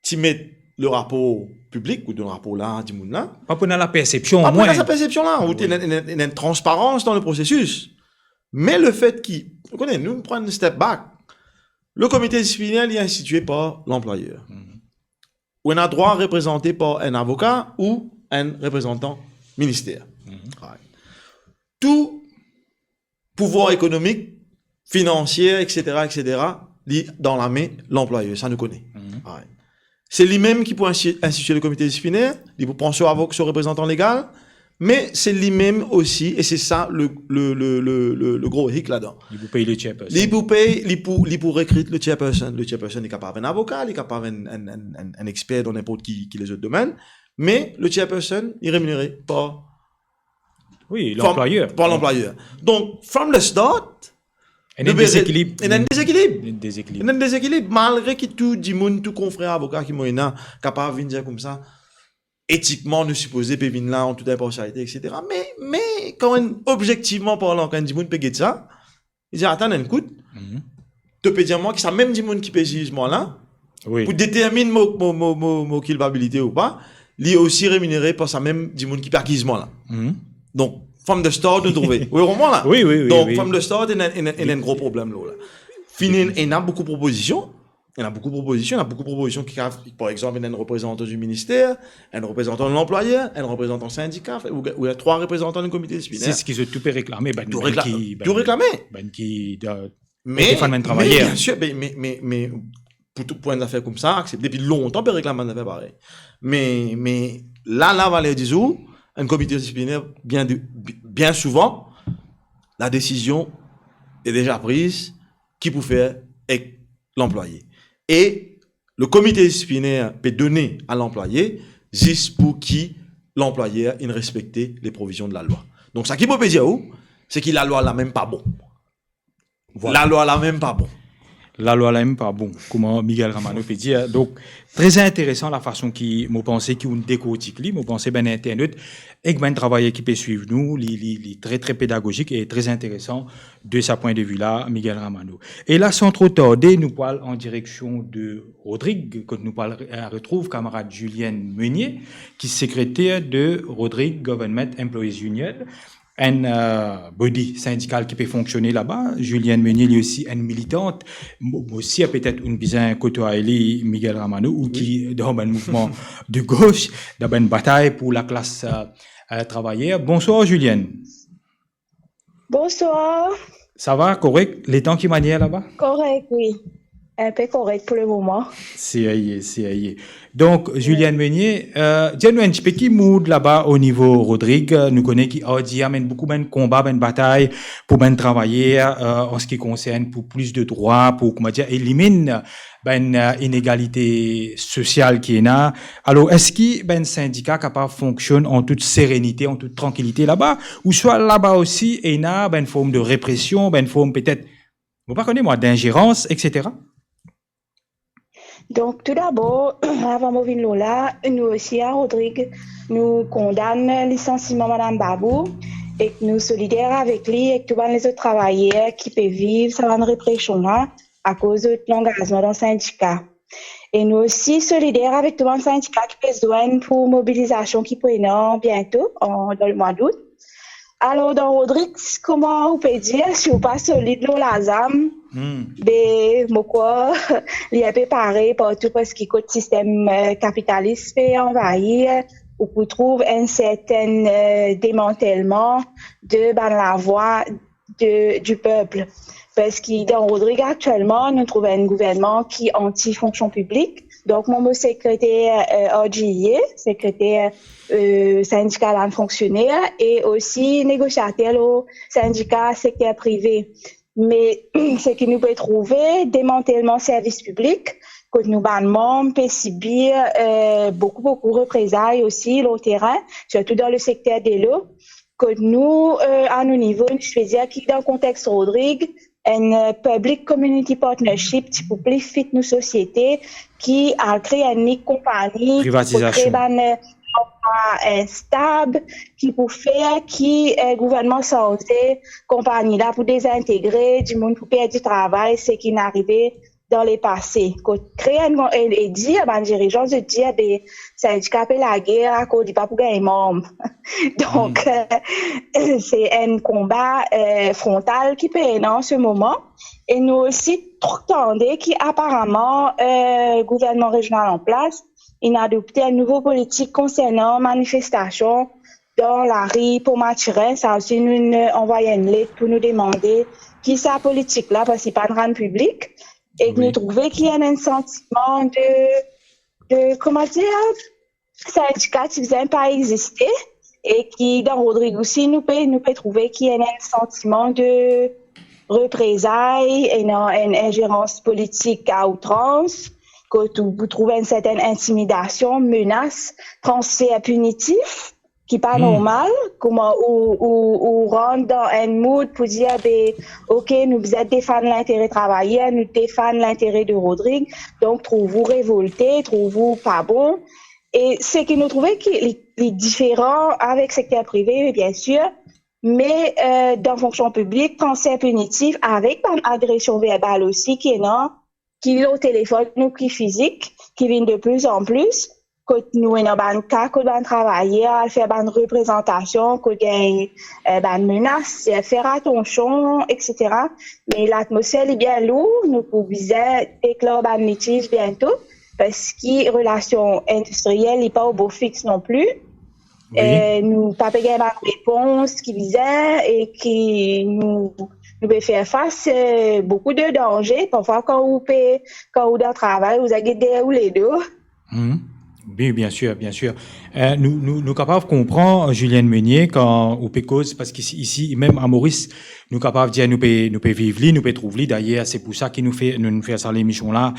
ti met le rapor piblik ou donn rapor la dimoun la, pa pou ena lapersepsion, pa pou ena sa persepsion la, ou ti ena, ena, ena enn transparans dan le prosesis. Me lefet ki, ou kone, nou pran enn step back. Le komite disipliner, li institie par lanplwayer. Ou ena drwa reprezante par enn avoka ou enn reprezantan minister. Right. Tou pouvwar ekonomik, finansie, et cetera, et cetera, li dan lame lanplwayer, sa nou kone. Right. Se li mem ki pou insti-, institie le komite disipliner, li pou pran so avok-, so reprezantan legal, Me se limem osi, e se sa le, le, le, le, le, le gro hic ladan. Li pou pey le chairperson. Li pou pey, li pou, li pou rekrit le chairperson. Le chairperson, li kapav enn avoka, li kapav enn, enn, enn, enn, enn exper dan ninport ki, ki lezot domenn. Me le chairperson, li reminere par, wi, par, lanplwayer, par lanplwayer. Donk, from the start, ena enn dezekilib. Ena enn dezekilib. Enn dezekilib. Ena enn dezekilib, malgre ki tou dimoun, tou konfrer avoka ki mo ena, kapav vinn dir koumsa, etikman, nou sipoze pe vinn la an tout inparsialite, et cetera. Me, me, kan enn, objektivman parlan, kan enn dimoun pe get sa, li dir, atann enn kout, to pe dir mwa ki sa mem dimoun ki pe ziz mwa la, wi, pou determinn mo, mo, mo, mo, mo kilpabilite ou pa, li osi reminere par sa mem dimoun ki pe akiz mwa la. Donk, from the start, nou trouve. Ou konpran la? Wi, wi, wi. Donk, wi, from the start, ena, ena, ena enn gro problem la. Fini, ena boukou propozision, ena boukou propozision, ena boukou propozision ki, par exanp, ena enn reprezantan di minister, enn reprezantan lanplwayer, enn reprezantan sindika, ou, ou trwa reprezantan dan komite disiplinè. Se seki zot tou pe reklame, bann, tou bann rekla-, ki, tou bann, reklame. Bann ki, euh, me, defann bann travayer. Me, bien sir, me, me, me, me, pou tou, pou enn zafer koumsa, aksepte, depi lontan pe reklam bann zafer parey. Me, me, la, la, valer dizour, enn komite disiplinè, bien de, bien souvan, la desizion est déjà prise, ki pou fer ek lanplwaye. E le komite disiplinè pe done a lanplwaye zis pou ki lanplwayer inn respekte le provizion de lalwa. Donk, sa ki mo pe dir ou, se ki lalwa la mem pa bon. Vwala. Lalwa la mem pa bon. Lalwa la mem pa bon, kouma Miguel Ramano pe dir. Donk, tre interesan lafason ki, mo panse ki ou'nn dekortik li, mo panse bann internot ek bann travayer ki pe swiv nou, li, li, li tre, tre pedagozik e tre interesan de sa pwin de vi la, Miguel Ramano. E la, san tro tarde, nou pou al an direksion de Rodrig, kot nou pou al re-, retrouv kamarad Julienne Meunier, ki sekreter de Rodrig Government Employees Union, enn, euh, body sindikal ki pe fonksione laba. Julienne Meunier, li osi enn militant. Mo, mo sir petet ou'nn bizin kotway li, Miguel Ramano, ou ki dan bann mouvman de gos, dan bann batay pou laklas, euh, euh, travayer. Bonswar, Julienne. Bonswar. Sa va, korek? Letan ki manier laba? Korek, wi. Inpe korek pou le moman. Serye, serye. Donk, Julienne Meunier, euh, dir nou enn tipe ki mood laba o nivo Rodrig. Nou kone ki R D A amenn boukou bann konba, bann batay pou bann travayer, euh, an se ki konsern pou plis de drwa, pou, kouma dir, eliminn bann, euh, inegalite sosial ki ena. Alor, eski bann sindika kapav fonksionn an tout serenite, an tout trankilite laba? Ouswa laba osi ena bann form de represion, bann form petet, mo pa kone mwa, dinzerans, et cetera? Donk, tou dabor, avan mo vinn lor la, nou osi a Rodrig, nou kondann lisansiman Madam Babou, ek nou solider avek li, ek tou bann lezot travayer ki pe viv sa bann represion la, akoz zot langazman dan sindika. E nou osi solider avek tou bann sindika ki pe zwenn pou mobilizasion ki pou ena biento, an, dan lemwa dout. Alor, dan Rodrig, kouma ou pe dir, si ou pa solid lor lazam, be, mo krwar, li inpe parey partou, parski kot sistem, eh, kapitalis pe anvayir, ou pou trouv enn sertenn, eh, demantelman de bann lavwa de, du peuple. Parski dan Rodrig aktielman, nou trouv enn gouvernman ki anti-fonksion piblik. Donk, mwa, mo sekreter, eh, R G E A, sekreter, eh, sindika bann fonksioner e osi negosiater lor sindika sekter prive. Me seki nou pe trouve, demantelman servis piblik, kot nou bann manm pe sibir, eh, boukou, boukou reprezay osi lor terin, sirtou dan le sekter delo. Kot nou, eh, a nou nivo, nou ti pe dir ki dan kontex Rodrig, enn, eh, public community partnership ti pou pli fit nou sosiete, ki al kre enn nik konpani, pou kre bann, eh, anplwa, eh, stab, ki pou fer ki, eh, gouvernman sanze, konpani la pou dezintegre, dimoun pou perdi travay, seki inn arive dan lepase. Kot kre enn, e, e dir bann dirizan, zot dir, be, sindika pe lager, akoz li pa pou gagn manm. Donk, eh, se enn konba, eh, frontal ki pe ena an se moman. E nou osi tr-, tande ki aparaman, eh, gouvernman rezional an plas, inn adopte enn nouvo politik konsernan manifestasion dan lari Pont Mathurin. Sa osi, nou, nou anvway enn let pou nou demande ki sa politik la, parski li pa'nn rann piblik. E nou trouve ki ena enn santiman de, de, kouma dir, sindika ti bizin pa existe, e ki dan Rodrig osi nou pe, nou pe trouve ki ena enn santiman de reprezay, ena enn inzerans politik a outrans, kot ou pou trouve enn sertenn intimidasion, menas, transfer pinitif, ki pa normal, kouma ou, ou, ou rant dan enn mood pou dir, be, ok, nou bizin defann lintere travayer, nou defann lintere de Rodrig, donk trouv ou revolte, trouv ou pa bon. E seki nou trouve ki li, li diferan avek sekter prive, biensir, me, eh, dan fonksion piblik, transfer pinitif avek bann agresion verbal osi ki ena, ki lor telefonn ou ki fizik, ki vinn de plis an plis, kot nou ena bann ka kot bann travayer al fer bann reprezantasion, kot gagn, eh, bann menas, eh, fer atansion, et cetera. Me latmosfer li bien lour, nou pou bizin deklar bann litiz biento, parski relasion indistriel li pa o bo fix non pli. Wi. Eh, nou pa pe gagn bann repons ki bizin e ki nou, nou pe fer fas, eh, boukou de danze. Parfwa kan ou pe, kan ou dan travay, ou zagit deryer ou ledo. Mhm. Wi, biensir, biensir. Eh, nou, nou, nou kapav konpran, Julienne Meunier, kan ou pe koz, parski isi, isi, mem a Moris, nou kapav dir nou pe, nou pe viv li, nou pe trouv li. Dayer, se pou sa ki nou fer, nou, nou fer sa lemision la,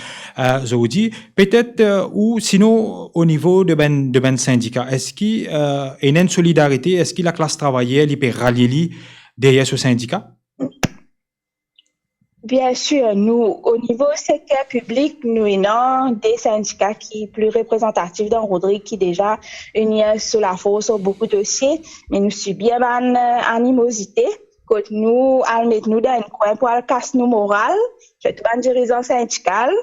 eh, zordi. Petet, eh, ou sinon, o nivo de bann, de bann sindika, eski, eh, ena enn solidarite, eski laklas travayer li pe ralie li deryer so sindika? Biensir, nou, o nivo sekter piblik, nou ena de sindika ki pli reprezantatif dan Rodrig, ki deza inir so lafors lor boukou dosie, me nou sibir bann, eh, animozite, kot nou al met nou dan enn kwin pou al kas nou moral, sirtou bann dirizan sindikal.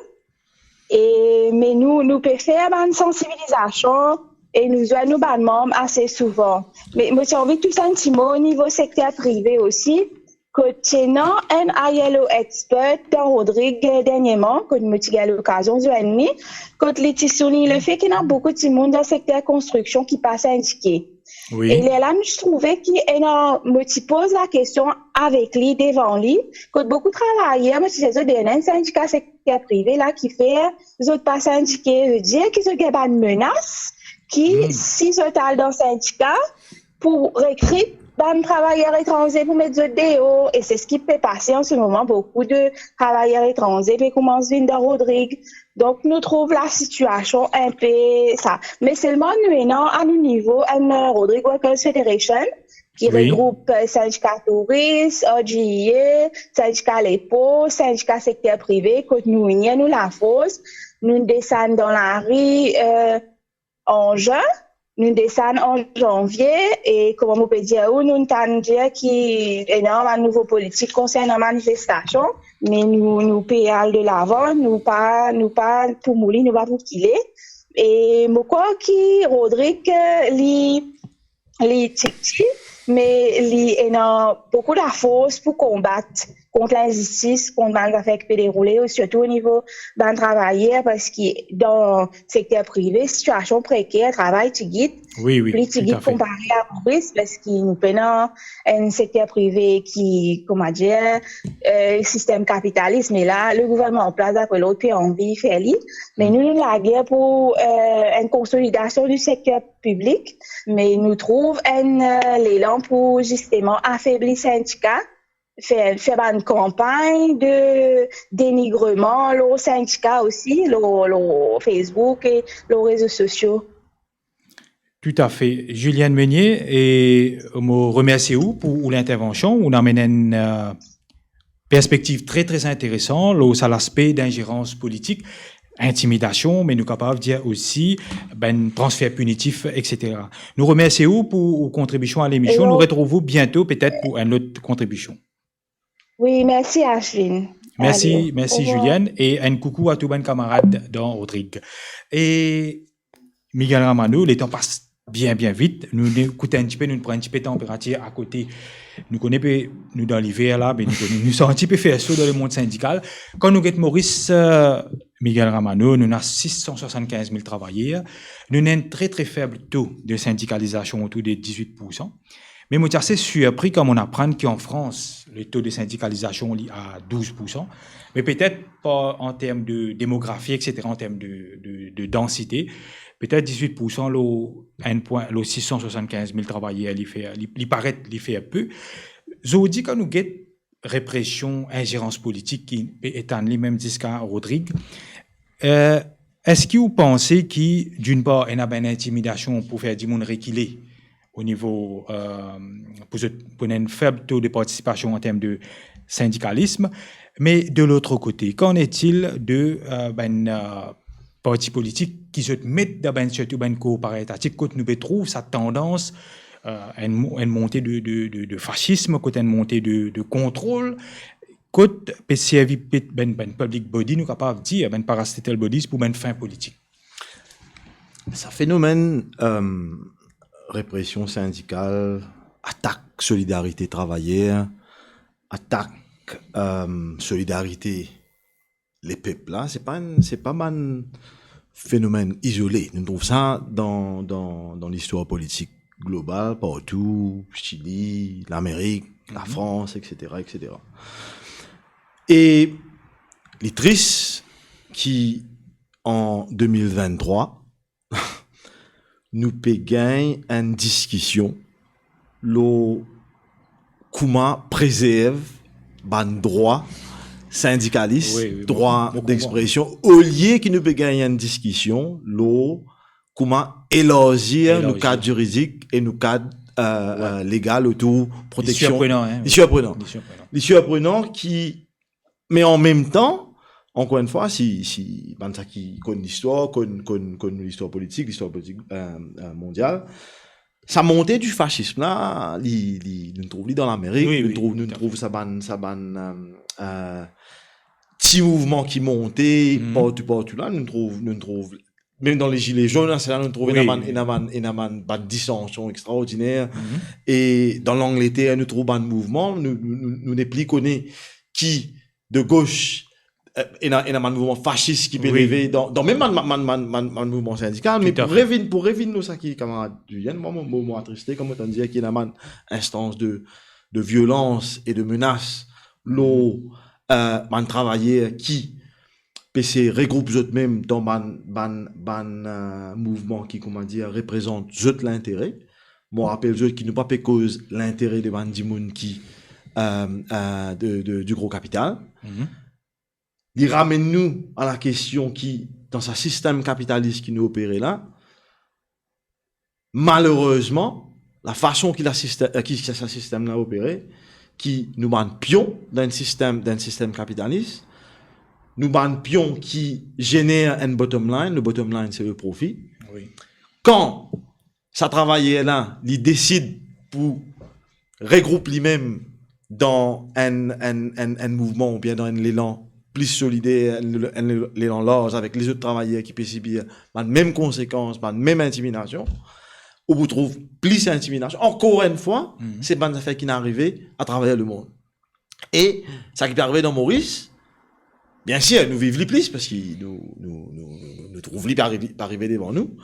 E, me nou, nou pe fer bann sansibilizasion e nou zwenn nou bann manm ase souvan. Me mo ti anvi tous enn ti mo o nivo sekter prive osi, kot ti ena enn I L O expert dan Rodrig, eh, derniereman, kot mo ti gagn lokazion zwenn li, kot li ti soulign lefe ki ena boukou dimoun dan sekter konstriksion ki pa sindike. Wi. E lerla, mo ti trouve ki ena, mo ti poz lakestion avek li, devan li, kot boukou travayer, mo ti dir zot, ena enn sindika sekter prive la ki fer zot pa sindike, vedir ki zot gagn bann menas, ki si zot al dan sindika, pou rekrit bann travayer etranze pou met zot deor, e se seki pe pase an se moman, boukou de travayer etranze pe koumans vinn dan Rodrig. Donk, nou trouv lasitiasion enpe sa. Me selman nou ena a nou nivo enn, eh, Rodrig Workers Federation, ki Wi. Regroup, eh, sindika touris, R G E A, sindika lepor, sindika sekter prive, kot nou inir nou lafors, nou desann dan lari, eh, an zin, nou desann an zanvie, e kouma mo pe dir ou, nou tann dir ki ena bann nouvo politik konsernan manifestasion, me nou, nou pe al delavan, nou pa, nou pa pou mouri, nou pa pou kile. E mo krwar ki Rodrig, eh, li, li tipti, me li ena boukou lafors pou konbat kont linzistis, kont bann zafer ki pe deroule, sirtou o nivo bann travayer, parski dan sekter prive, sitiasion preker, travay tigit, Wi, wi, pli tigit toutafe. Konpare a Moris, parski nou pena enn sekter prive ki, kouma dir, eh, sistem kapitalis, me la, le gouvernman an plas, dapre lot, pe anvi fer li. Me nou, nou lager pou, eh, enn konsolidasion di sekter piblik, me nou trouv enn, eh, lelan pou zisteman afebli sindika, fer, fer bann kanpagn de denigreman lor sindika osi, lor, lor Facebook e lor rezo sosio. Toutafe. Julienne Meunier, e mo remersie ou pou ou lintervansion, ou amenn enn, eh, perspektiv tre, tre interesan lor sa laspe dinzerans politik, intimidasion, me nou kapav dir osi, bann transfer pinitif, et cetera. Nou remersie ou pou ou kontribision a lemision. E nou retrouv ou biento petet pou enn lot kontribision. Wi, mersi Ashwin. Mersi, ale, mersi orevwar. Julienne, e enn koukou a tou bann kamarad dan Rodrig. E Miguel Ramano, letan pas bien, bien vit. Nou, nou ekout enn tipe, nou pran enn tipe tanperatir akote. Nou kone pe, nou dan liver la, me nou kone, nou santi pe fer so dan lemond sindikal. Kan nou get Moris, eh, Miguel Ramano, nou ena sis san swasannkinz mil travayer. Nou ena enn tre, tre feb to de sindikalizasion, otour de dizwit poursan. Me mo ti ase sirpri kan mo'nn aprann ki an Frans, le to de sindikalizasion li a douz pour san, me petet par, an term de demografi, et cetera, an term de, de, de dansite, petet dizwit pour san lor enn pwin, lor sis san swasannkinz mil travayer, li fer, li, li paret, li fer pe. Zordi, kan nou get represion, inzerans politik ki pe etann limem ziska Rodrig, eh, eski ou panse ki, dinn par, ena bann intimidasion pou fer dimoun rekile o nivo, eh, pou zot, pou ena enn feb to de partisipasion an term de sindikalism, me de lot kote, qu'en est-il de, eh, bann, eh, parti politik ki zot met dan bann, sirtou bann korporatatif, kot nou pe trouv sa tandans, eh, enn mo-, enn monte de, de, de, de fasism, kot enn monte de, de kontrol, kot pe servi pe-, bann, bann public body, nou kapav dir, bann parastatal bodies pou bann fin politik. Sa fenomenn, eh, represion sindikal, atak solidarite travayer, atak, eh, solidarite lepep la, se pa enn, se pa bann fenomenn izole. Nou trouv sa dan, dan, dan listwar politik global, partou, Chili, Lamerik, Lafrans, et cetera, et cetera. E li tris ki an de mil venntrwa, nou pe gagn enn diskision lor kouma prezerv bann drwa sindikalis, wi, wi, drwa mo, mo konpran, dexpresion, olie ki nou pe gagn enn diskision lor kouma elarzi, elarzi, nou kad ziridik e nou kad, eh, wi, eh, legal otour proteksion. Li sirprenan, hein, wi. Li sirprenan. Li sirprenan. Li sirprenan ki, me an mem tan, ankor enn fwa, si, si bann sa ki konn listwar, konn, konn, konn listwar politik, listwar politik, eh, eh, mondial, sa monte di fasism la, li, li, nou trouv li dan Lamerik, wi, nou wi, trouv, nou trouv sa bann, sa bann, eh, eh, ti mouvman ki monte, mhm, partou, partou la, nou trouv, nou trouv mem dan le zile zonn, sa la, nou trouv, wi, ena bann, ena bann, ena bann, bann disansion extraordiner. Mhm. E dan Langleter, nou trouv bann mouvman, nou, nou, nou, nou nepli kone ki de gos, eh, ena, ena bann mouvman fasis ki pe, wi, leve dan, dan mem bann, bann, bann, bann, bann mouvman sindikal. Tout à fait. Me pou revinn, pou revinn lor sa ki kamarad Julienne, mwa, mo, mo, mo atriste, kouma to dir, ki ena bann instans de, de violans e de menas lor, eh, bann travayer ki pe seye regroup zot mem dan bann, bann, bann, eh, mouvman ki, kouma dir, reprezant zot lintere. Mo rapel zot ki nou pa pe koz lintere de bann dimoun ki, eh, eh, de, de, di gro kapital. Mhm. Li ramenn nou a lakestion ki, dan sa sistem kapitalis ki nou opere la, malerezman, lafason ki lasiste-, eh, ki sa, sa sistem la opere, ki nou bann pion dan enn sistem, dan enn sistem kapitalis, nou bann pion ki zener enn bottom line, le bottom line, se le profi. Wi. Kan sa travayer la, li desid pou regroup limem dan enn, enn, enn, enn mouvman oubien dan enn lelan pli solider, enn, enn lelan larz avek lezot travayer ki pe sibir bann mem konsekans, bann mem intimidasion, ou pou trouv plis intimidasion. Ankor enn fwa, mhm, se bann zafer ki'nn arive atraver lemond. E sa ki pe arive dan Moris, biensir, nou viv li plis, parski nou, nou, nou, nou, nou trouv li pe arive, pe arive devan nou.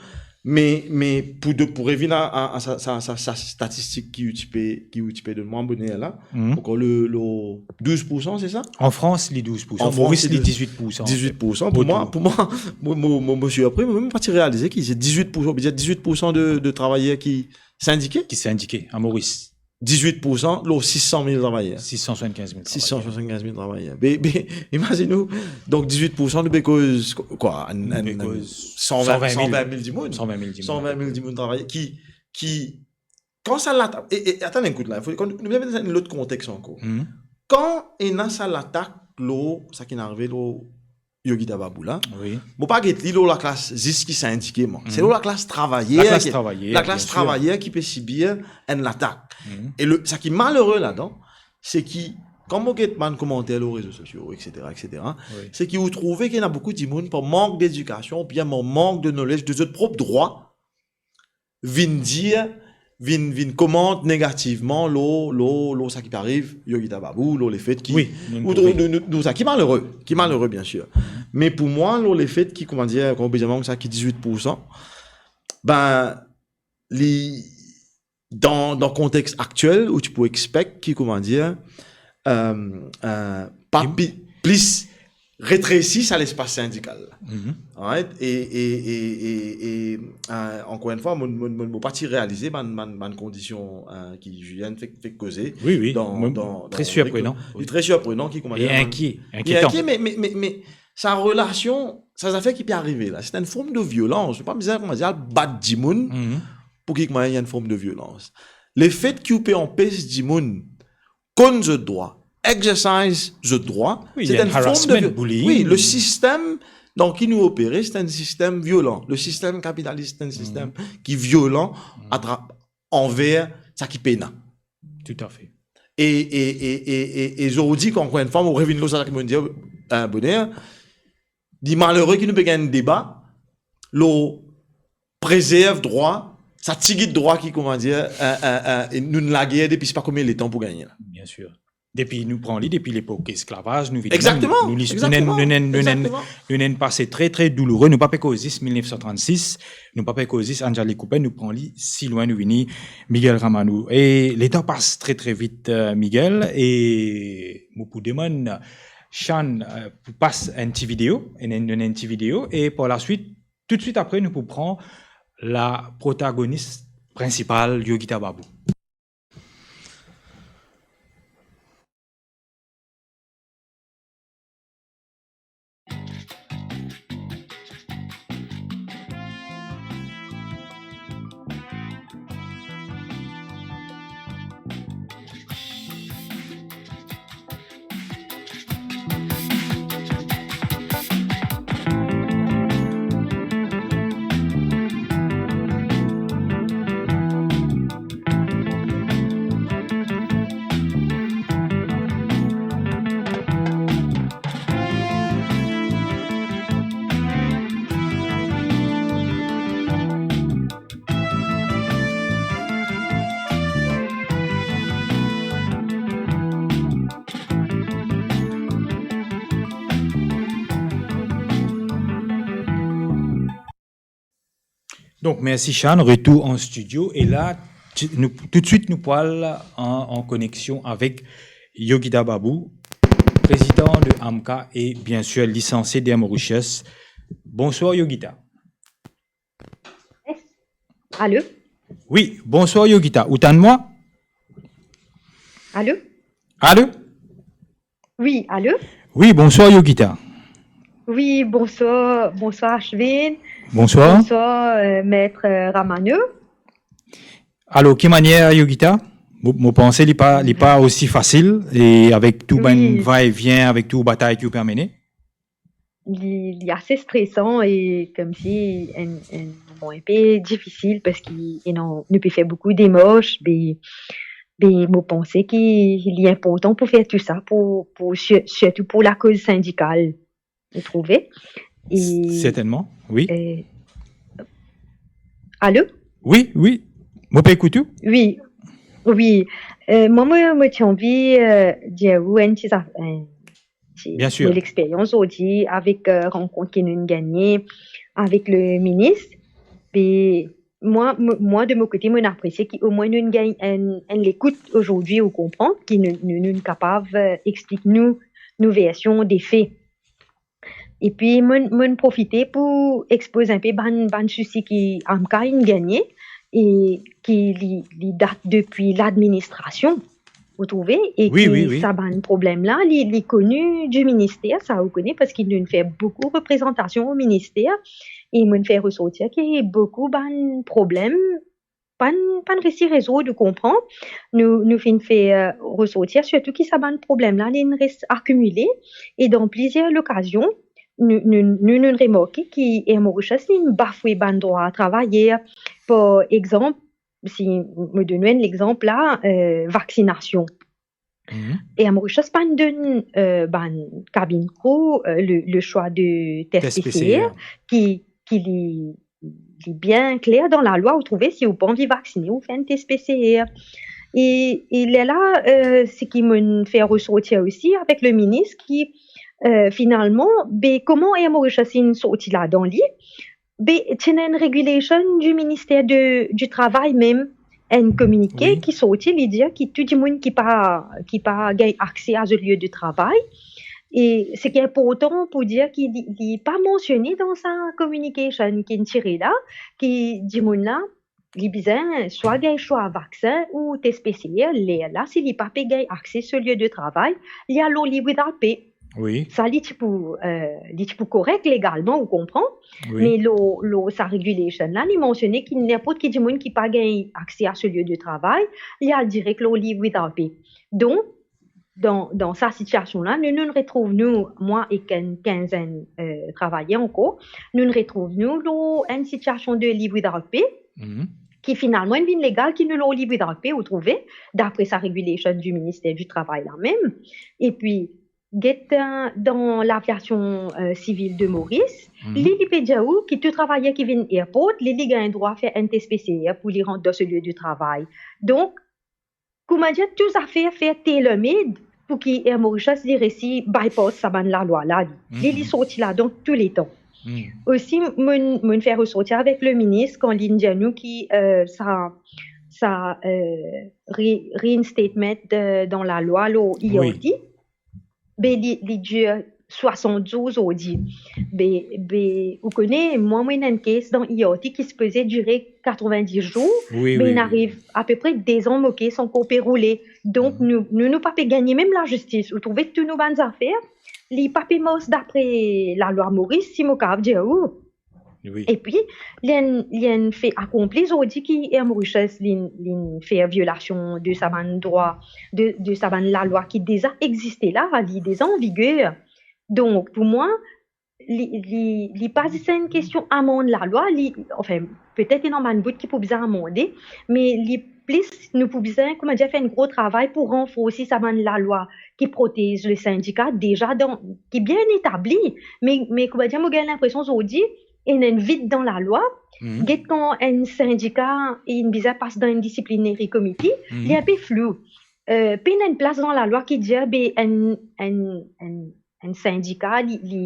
Me, me pou de, pou revinn a, a, a sa, sa, sa, sa statistik ki ou ti pe, ki ou ti pe donn mwa boner la, mhm, ankor le, le douz pour san, se sa? An Frans, li douz pour san. An Frans, Moris, li li douz, dizwit pour san. Dizwit pour san. Pou mwa, pou mwa, mo, mo, mo, mo sirpri, mo mem pa ti realize ki se dizwit pour san, vedir dizwit pour san de, de travayer ki sindike. Ki sindike, a Moris. Dizwit pour san lor sis san mil travayer. Sis san swasannkinz mil travayer. Sis san swasannkinz mil travayer. Be, be, imazinn ou, donk dizwit pour san, nou pe koz kwa, enn, nou pe enn, koz san vin, san vin mil. San vin mil dimoun. San vin mil dimoun. San vin mil dimoun travayer ki, ki, kan sa latak, e, e, atann enn kout la, fo, kan nou, nou met dan enn lot kontex ankor. Mhm. Kan ena sa latak lor, sa ki'nn arive lor Yogita Babu la. Wi. Mo pa get li lor laklas zis ki sindike, mwa. Se, mhm, lor laklas travayer. Laklas ki, travayer, laklas, biensir, travayer ki pe sibir enn latak. Mhm. E le, sa ki malere ladan, se ki, kan mo get bann komanter lor rezo sosio, et cetera, et cetera, wi, se ki ou trouve ki ena boukou dimoun, par mank dedikasion, oubien par mank de knowledge de zot prop drwa, vinn dir, vinn, vinn komant negativman lor, lor, lor sa ki pe ariv Yogita Babu, lor lefet ki, wi, nou, nou, nou, nou, sa ki malere, ki malere, biensir. Me pou mwa, lor lefet ki, kouma dir, kouma bizin mank sa ki dizwit pour san, be, li, dan, dan kontex aktiel, ou ti pou expect ki, kouma dir, euh, euh, pa pi-, plis retresi sa lespas sindikal la. Alright? E, e, e, e, e, euh, ankor enn fwa, mo, mo, mo, mo pa ti realize bann, bann, bann kondision, euh, ki Julienne fek, fek koze. Wi, wi. Dan, dan, dan, tre sirprenan. Li tre sirprenan ki, kouma dir, inkie, li inkie, me, me, me, me sa relasion, sa zafer ki pe arive la, se enn form de violans. Ou pa bizin, kouma dir, al bat dimoun pou ki, kouma dir, ena enn form de violans. Lefet ki ou pe anpes dimoun konn zot drwa, exercise zot drwa, wi, se enn form de harassment, vi-, bullying. Wi, le sistem dan ki nou opere, se enn sistem violan. Le sistem kapitalis, se enn sistem ki violan atra-, anver sa ki pena. Toutafe. E, e, e, e, e, e zordi, ankor enn fwa, mo revinn lor sa ki mo dir, euh, boner, li malere ki nou pe gagn deba lor prezerv drwa, sa tigit drwa ki, kouma dir, euh, euh, euh, e nou lager depi sipa konbien letan pou gagne la. Biensir. Depi nou pran li, depi lepok esklavaz, nou vinn... Exakteman, nou, nou, nou, exakteman, nou, nou, nou, nou, exakteman. Nou, nou pase tre, tre douloure. Nou pa pe koz zis mil nef san trannsis, nou pa pe koz zis Anjali Cooper, nou pran li si lwin nou vini, Miguel Ramalho. E letan pas tre, tre vit, euh, Miguel, e mo pou demann Shan, euh, pou pas enn ti video, enn, enn, enn ti video, e par laswit, toutswit apre, nou pou pran la protagonis prinsipal, Yogita Babu. Donk, mersi Shan, retour an stidio. E la, ti-, nou, toutswit, nou pou al an, an koneksion avek Yogita Babu, prezidan de AMCA e, biensir, lisansie de Air Mauritius. Bonswar, Yogita. Alo? Wi, bonswar, Yogita. Ou tann mwa? Alo? Alo? Wi, alo? Wi, bonswar, Yogita. Wi, bonswar, bonswar, Ashwin. Bonswar. Bonswar, euh, Maître, euh, Ramalho. Alor, ki manier, Yogita? Mo, mo panse li pa, li pa osi fasil, e avek tou bann va-e-vien, avek tou batay ki ou pe amene. Li, li ase stresan e koumsi enn, enn moman inpe difisil, parski, you know, nou pe fer boukou demars, be, be mo panse ki li inportan pou fer tou sa, pou, pou, sir-, sirtou pou lakoz sindikal, ou trouve. E, sertennman, wi. E, alo? Wi, wi. Mo pe ekout ou. Wi, wi. E, mwa, mo, mo ti anvi, e, dir ou enn ti zaf-, enn ti, biensir, mo lexperyans zordi avek, euh, rankont ki nou'nn gagne avek le minis. Be, mwa, mo, mwa, de mo kote, mo'nn apresie ki omwin nou'nn gagn enn, enn lekout zordi, ou konpran, ki nou, nou, nou'nn kapav, euh, explik nou, nou version de fe. Epi mo'nn, mo'nn profite pou expoz inpe bann, bann sousi ki AMCA inn gagne e ki li, li dat depi ladministrasion, ou trouve, e ki sa bann problem la, li, li koni di minister, sa ou kone, parski nou'nn fer boukou reprezantasion o minister, e mo'nn fer resortir ki boukou bann problem pa'nn, pa'nn resi rezourd, ou konpran. Nou, nou finn fer, euh, resortir sirtou ki sa bann problem la, li'nn res akimile, e dan plizier lokazion, nou, nou, nou, nou'nn remarke ki Air Mauritius, li'nn bafwe bann drwa travayer. Par exanp, si mo donn ou enn lexanp la, euh, vaksinasion. Air Mauritius pa'nn donn, euh, bann kabinn krou, euh, le, le swa de tes P C R, ki, ki li, li bien kler dan lalwa, ou trouve, si ou pa anvi vaksine, ou fer enn tes P C R. E, e lerla, euh, seki mo'nn fer resortir osi avek le minis ki, euh, finalman, be, kouma Air Mauritius inn sorti ladan li, be, ti ena enn regulation di minister de, di travay mem, enn kominike ki sorti, li dir ki tou dimoun ki pa, ki pa gagn akse a zot lie de travay. E seki inportan pou dir ki li, li pa mansione dan sa communication ki inn tire la, ki dimoun la, li bizin swa gagn swa vaksin ou test P C R, lerla si li pa pe gagn akse so lie de travay, li al lor leave without pay. Sa li ti pou, eh, li ti pou korek legalman, ou konpran? Me lor, lor sa regulation la, li mansione ki ninport ki dimoun ki pa gagn akse a so lie de travay, li al direk lor leave without pay. Donk, dan, dan sa sitiasion la, nou, nou retrouv nou, mwa ek enn kinzenn, eh, travayer ankor, nou retrouv nou lor enn sitiasion de leave without pay, ki finalman inn vinn legal ki nou lor leave without pay, ou trouve, dapre sa regulation du ministère du travail la mem. Epi, get, eh, dan laviasion, eh, sivil de Moris, li, li pe dir ou ki tou travayer ki vinn airport, li, li gagn drwa fer enn test P C R pou li rant dan so lie de travay. Donk, kouma dir, tou zafer fer tailor-made pou ki Air Mauritius li resi bypass sa bann lalwa la, li. Li, li sorti ladan touletan. Osi, mo'nn, mo'nn fer resorti avek le minis kan li'nn dir nou ki, eh, sa, sa, eh, re-, reinstatement, eh, dan lalwa lor E R T, be li, li dir swasant zour zordi. Be, be, ou kone, mwa, mo ena enn case dan E R T ki sipoze dire katrovin-dis zour, be inn ariv apepre dezan mo case ankor pe roule. Donk, nou, nou, nou pa pe gagne mem lazistis. Ou trouve tou nou bann zafer, li pa pe mars dapre lalwa Moris, si mo kapav dir ou. Epi, li enn, li enn fe akonpli zordi ki Air Mauritius, li, li'nn fer violasion de sa bann drwa, de, de sa bann lalwa ki deza existe la, li deza an viger. Donk, pou mwa, li, li, li pa zis enn kestion amand lalwa, li, anfin, petet ena bann bout ki pou bizin amande, me li plis, nou pou bizin, kouma dir, fer enn gro travay pou ranforsi sa bann lalwa ki protez le sindika deza dan, ki bien etabli. Me, me kouma dir, mo gagn linpresion zordi, ena enn vid dan lalwa. Get kan enn sindika inn bizin pas dan enn disciplinary committee, li inpe flou. Eh, pena enn plas dan lalwa ki dir, be enn, enn, enn, enn sindika, li, li,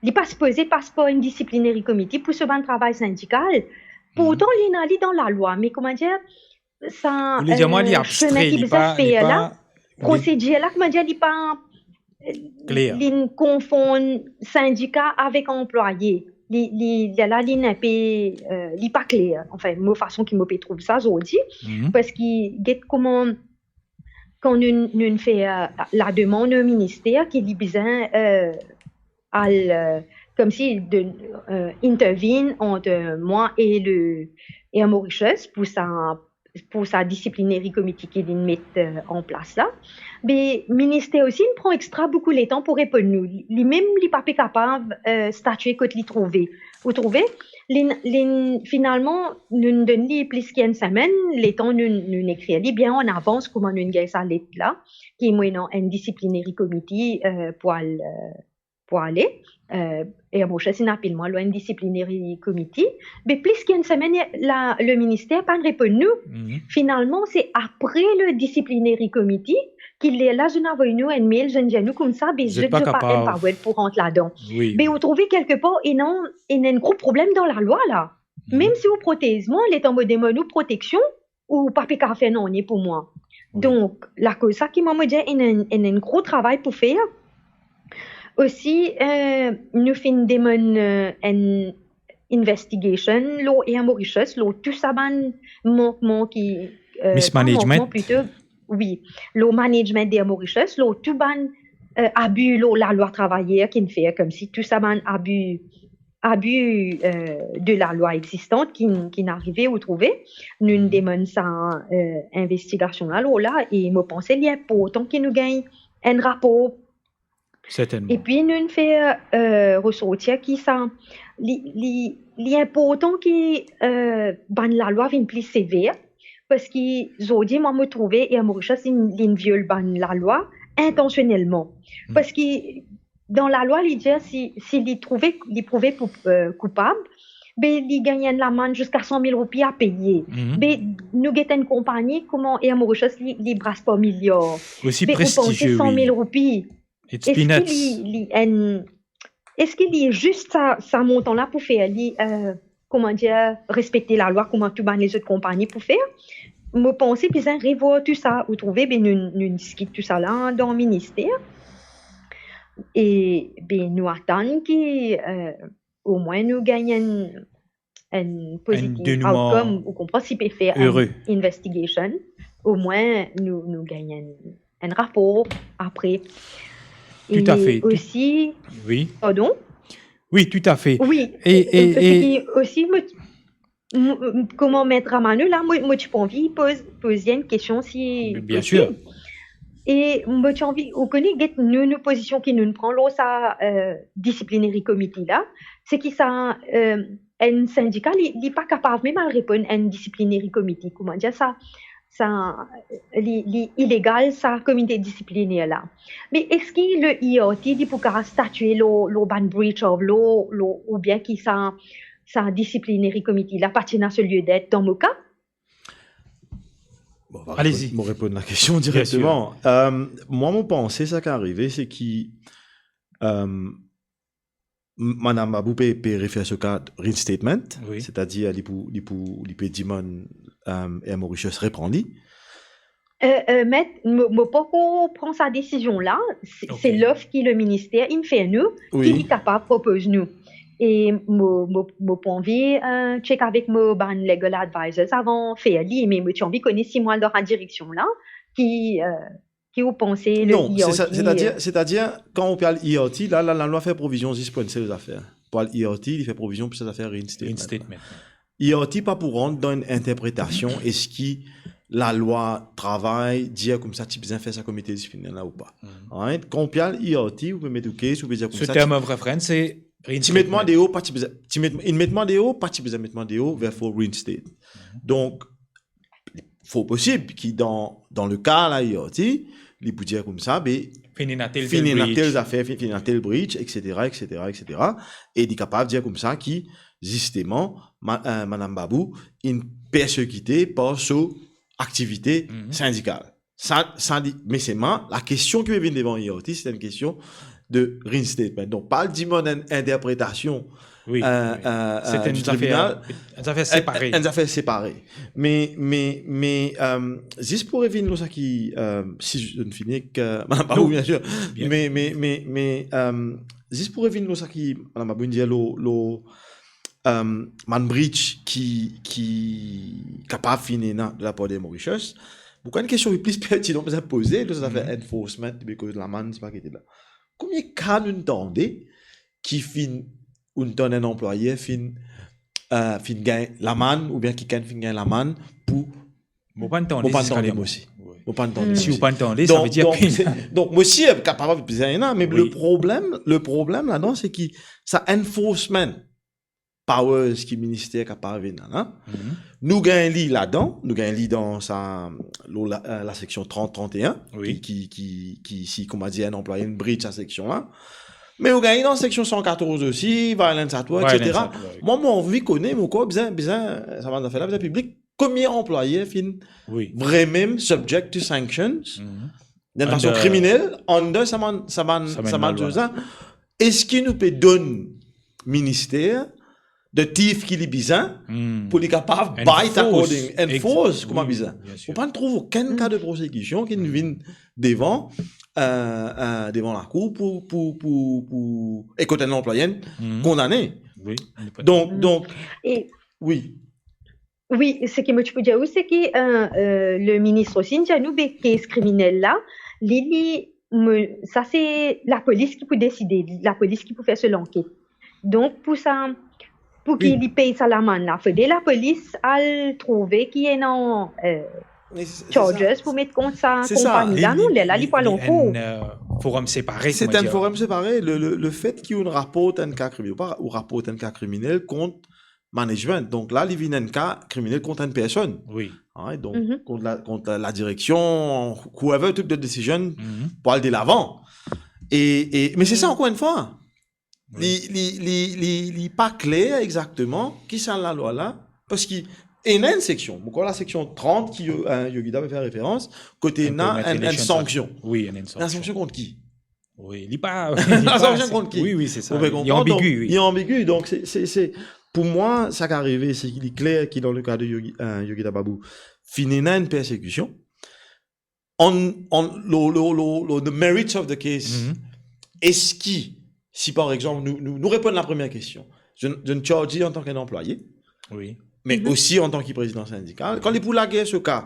li pa sipoze pas par enn disciplinary committee pou so bann travay sindikal. Pourtan, li ena li dan lalwa, me kouma dir, sa, eh, semin ki bizin fer la, prosedir la, kouma dir, li pa, li konfonn sindika avek anplwaye. Li, li, li la, li inpe, eh, li pa kler. Anfin, mo fason ki mo pe trouv sa zordi, parski get kouma kan nou, nou fer, eh, lademann o minister ki li bizin, eh, al, eh, koumsi de, eh, intervene ant, eh, mwa e le Air Mauritius pou sa, pou sa disciplinary committee ki li'nn met, eh, an plas la. Me minister osi, li pran extra boukou letan pou reponn nou. Li, li mem, li pa pe kapav, eh, statue kot li trouve. Ou trouve, li, li, finalman, nou donn li plis ki enn semenn, letan nou, nou ekrir li bien an avans, kouma nou gagn sa let la, ki mo ena enn disciplinary committee, eh, pou al, eh, pou ale. Eh, Air Mauritius inn apel mwa lor enn disciplinary committee. Be plis ki enn semenn, la, le minister pa'nn reponn nou. Finalman, se apre le disciplinary committee ki lerla zot inn avoy nou enn mail, zot inn dir nou koumsa, be zot, zot pa empowered pou rant ladan. Be ou trouve kelkepar, ena, ena enn gro problem dan lalwa la. Mem si ou protez mwa, letan mo demann ou proteksion, ou pa pe kapav fer nanye pou mwa. Donk, lakoz sa ki mwa mo dir, ena enn, ena enn gro travay pou fer. Osi, eh, nou finn demann, eh, enn investigation lor Air Mauritius, lor tou sa bann mankman ki, eh, pa mankman, plito, wi, lor management d'Air Mauritius, lor tou bann, eh, abi lor lalwa travayer ki'nn fer, koumsi tou sa bann abi, abi, eh, de lalwa existan ki'nn, ki'nn arive, ou trouve, nou'nn demann sa, eh, investigasion la, lor la, e mo panse li inportan ki nou gagn enn rapor. Sertennman. Epi nou'nn fer, eh, resortir ki sa, li, li, li inportan ki, eh, bann lalwa vinn pli sever, parski zordi, mwa, mo trouve Air Mauritius, li, li'nn viol bann lalwa intansionelman. Parski dan lalwa, li dir si, si li trouve, li prouve pou, eh, koupab, be li gagn enn lamann ziska san mil roupi a peye. Be nou get enn konpagni, kouma Air Mauritius, li, li bras par miliar. Osi prestizie, wi. Be ou panse san mil roupi, eski li, li enn, eski li zis sa, sa montan la pou fer li, eh, kouma dir, respekte lalwa kouma tou bann lezot konpagni pou fer? mo panse bizin revwar tou sa, ou trouve, be nou, nou diskit tou sa la dan minister. E be nou atann ki, eh, omwin nou gagn enn, enn positif outcome, ou konpran, si pe fer enn investigation, omwin nou, nou gagn enn, enn rapor apre. Toutafe. Osi, pardon? Wi, toutafe. Wi, e, e, e, e osi, mo, m, m, kouma Met Ramano la, mo, mo ti pou anvi poz, poz enn kestion, si posib. E mo ti anvi, ou kone, get nou, nou pozision ki nou pran lor sa, eh, disciplinary committee la, se ki sa, eh, enn sindika, li, li pa kapav mem al reponn enn disciplinary committee, kouma dir sa, sa, li, li ilegal, sa komite disipliner la. Me eski le E R T, li pou kapav statie lor, lor bann breach of law, lor, oubien ki sa, sa disciplinary committee la pa ti ena so lieu d'être dan mo ka? Bon, va reponn, mo reponn la kestion direkteman. Euh, mwa, mo panse sa ki arive, se ki, euh, M-, Madam Babou pe, pe refer so ka reinstatement, setadir li pou, li pou, li pe dimann, euh, Air Mauritius repran li. Euh, euh, met, mo, mo pankor pran sa desizion la, se, se lof ki le minister inn fer nou, ki li kapav propoz nou. E mo, mo, mo pou anvi, euh, check avek mo bann legal advisors avan fer li, me mo ti anvi kone si mo al dan sa direksion la, ki, euh, ki ou panse le E R T? Non, se sa, setadir, euh, setadir, kan ou pe al E R T, la, la, lalwa fer provizion zis pou enn sel zafer. Pou al E R T, li fer provizion pou sa zafer reinstatement. Reinstatement, wi. E R T pa pou rant dan enn interpretasion eski lalwa travay dir koumsa ti bizin fer sa komite disipliner la ou pa. Right? Kan ou pe al E R T, ou pe met ou case, ou pe dir koumsa, so term of reference, se reinstatement. Ti met mwa deor, pa ti bizin, ti met, inn met mwa deor, pa ti bizin met mwa deor, therefore reinstate. Donk, fort posib ki dan, dan le ka la E R T, li pou dir koumsa, be, finn ena tel, finn ena tel zafer, finn, finn ena tel breach, et cetera, et cetera, et cetera. E li kapav dir koumsa ki, zisteman, ma-, euh, Madam Babou inn persekite par so aktivite sindikal. Sa, sa li, me selman, la kestion ki pe vinn devan E R T, se enn kestion de reinstatement. Donk, pa al dimann enn interpretasion, wi, euh, wi, euh, se enn zafer, enn zafer separe. Enn, enn zafer separe. Me, me, me, euh, zis pou revinn lor sa ki, euh, si zot fini ek, euh, Madam Babou, biensir. Me, me, me, me, euh, zis pou revinn lor sa ki Madam Babou dir lor, lor, euh, bann breach ki, ki kapav finn ena de lapar de Mauritius. Mo krwar enn kestion ki pli pertinan bizin poze, lor sa zafer enforcement, because lamann, se pa ki ete la. Konbien ka nou'nn tande ki finn, ou'nn tann enn anplwayer finn, euh, finn gagn lamann, oubien kikenn finn gagn lamann pou, mo pa'nn tande ziska la. Mo pa'nn tande, mwa osi. Wi. Mo pa'nn tande, mwa osi. Si ou pa'nn tande, sa ve dir ki... Donk, donk, se, donk, mo sir, kapav bizin ena, me le problem, le problem ladan, se ki sa enforcement powers ki minister kapav ena la, nou gagn li ladan, nou gagn li dan sa, lor la, euh, la seksion trant, trant e enn, wi, ki, ki, ki, ki, si, kouma dir, enn anplwayer inn breach sa seksion la. Me ou gagn li dan seksion san katorz osi, violence at work, et cetera. Violence at work. Mwa, mo anvi kone, mo krwar bizin, bizin, sa bann zafer la bizin piblik, konbien anplwayer finn vremem subject to sanctions, dan enn fason kriminel, under sa bann, sa bann, sa bann lalwa la. Eski nou pe donn minister de tif ki li bizin pou li kapav bite according, enforce kouma bizin. Biensir. Ou pa'nn trouv okenn ka de prosekision ki vinn devan, euh, euh, devan lakour pou, pou, pou, pou, e kot enn anplwayer kondane. Wi. Donk, donk, e wi. Wi, seki mo ti pou dir ou, se ki, euh, euh, le minis osi inn dir nou, be, kes kriminel la, li, li, mo, sa se lapolis ki pou deside, lapolis ki pou fer so lanket. Donk, pou sa, pou ki li pey sa lamann la, fode lapolis al trouve ki ena, euh, charges pou met kont sa konpagni la, non, lerla li pou al ankour. Enn, euh, forum separe, se enn forum separe. Le, le, lefet ki ou raport enn ka kriminel, ou pa, ou raport enn ka kriminel kont management. Donk la, li vinn enn ka kriminel kont enn personn. Wi. Hein, donk, kont la, kont la, la direksion, whoever took the decision pou al delavan. E, e, me se sa, ankor enn fwa. Wi. Li, li, li, li, li pa kler egzakteman ki sa lalwa la, parski ena enn seksion, mo krwar la seksion trant ki, euh, Yogita pe fer referans, kot ena enn, enn sanksion. Wi, ena enn sanksion. Enn sanksion kont ki? Wi, li pa, li pa, sanksion kont ki? Wi, wi, se sa. Ou pe konpran? Li anbigu, wi. Li anbigu, donk se, se, se, pou mwa, sa ki arive, se ki li kler ki dan le ka de Yogi, euh, Yogita Babou, finn ena enn persekision, on, on, lo, lo, lo, lo, the merits of the case, eski, si par exanp, nou, nou, nou reponn lapremier kestion, zot, zot charge li antan ki enn anplwaye, Wi. me osi antan ki prezidan sindika. Kan li pou lager so ka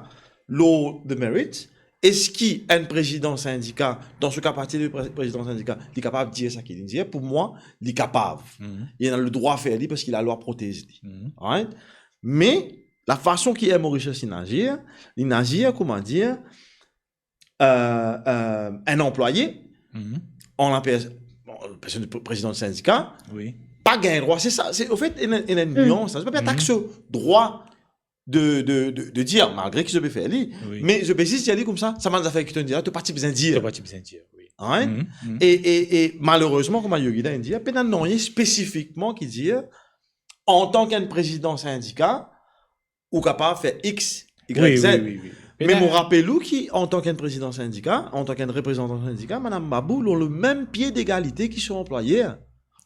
lor the merits, eski enn prezidan sindika, dan so kapasite de pre-, prezidan sindika, li kapav dir seki li dir? Pou mwa, li kapav. Li ena ledrwa fer li parski lalwa protez li. Right? Me lafason ki Air Mauritius inn azir, li inn azir, koumadir, euh, euh, enn anplwaye, an la pers-, bon, personn pre-, prezidan sindika, Wi. pa gagn drwa. Se sa, se, anfet, ena, ena enn nians, sa. Zot pa pe atak so drwa de, de, de, de dir, malgre ki zot pe fer li, Wi. me zot pe zis dir li koumsa, sa bann zafer ki to'nn dir la, to pa ti bizin dir. To pa ti bizin dir, wi. Right? Mhm, mhm. E, e, e malerezman, kouma Yogita inn dir, pena nanye spesifikman ki dir, antan ki enn prezidan sindika, ou kapav fer X, Y, Wi, Z. wi, wi, wi. Me Pena- mo rapel ou ki, antan ki enn prezidan sindika, antan ki enn reprezantan sindika, Madam Babou, lor le mem pie degalite ki so anplwayer.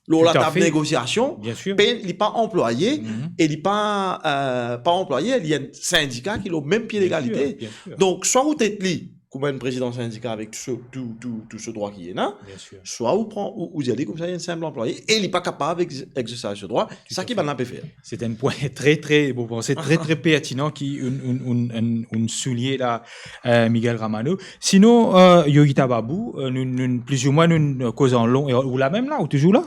Lor Tout à latab fait. Negosiasion, Bien sûr. pe, li pa anplwaye, Mhm. e li pa, euh, pa anplwayer, li enn sindika ki lor mem pie Bien degalite. sûr, bien sûr. Donk, swa ou tret li kouma enn prezidan sindika avek tou so, tou, tou, tou so drwa ki ena, Bien sûr. swa ou pran, ou, ou dir li koumsa, li enn sinp anplwaye, e li pa kapav ex-, exersize so drwa, sa à ki fait. Bann la pe fer. C'est un point très, très, bon, bon, c'est très, très pertinent ki ou, ou, ou, ou souligne la, euh, Miguel Ramano. Sinon, euh, Yogita Babou, euh, nou, nou, plizoumwin, nou, nou koz an lon, e ou la mem la, ou touzour la?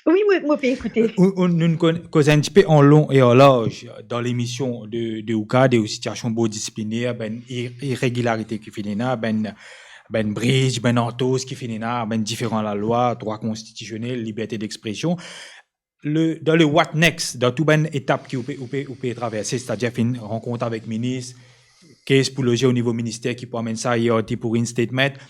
Wi, mo, mo pe ekoute. Ou, ou, nou, nou koz enn tipe an lon e an larz dan lemision de, de ou ka, de ou sitiasion bord disciplinaire, bann i-, iregilarite ki finn ena, bann, bann bridj, bann antoz ki finn ena, bann diferan lalwa, drwa konstitisionel, liberte dexpresion. Le, dan le what next, dan tou bann etap ki ou pe, ou pe, ou pe traverse, setadir finn rankont avek minis, kes pou loze o nivo minister ki pou amenn sa, A R D pou reinstatement.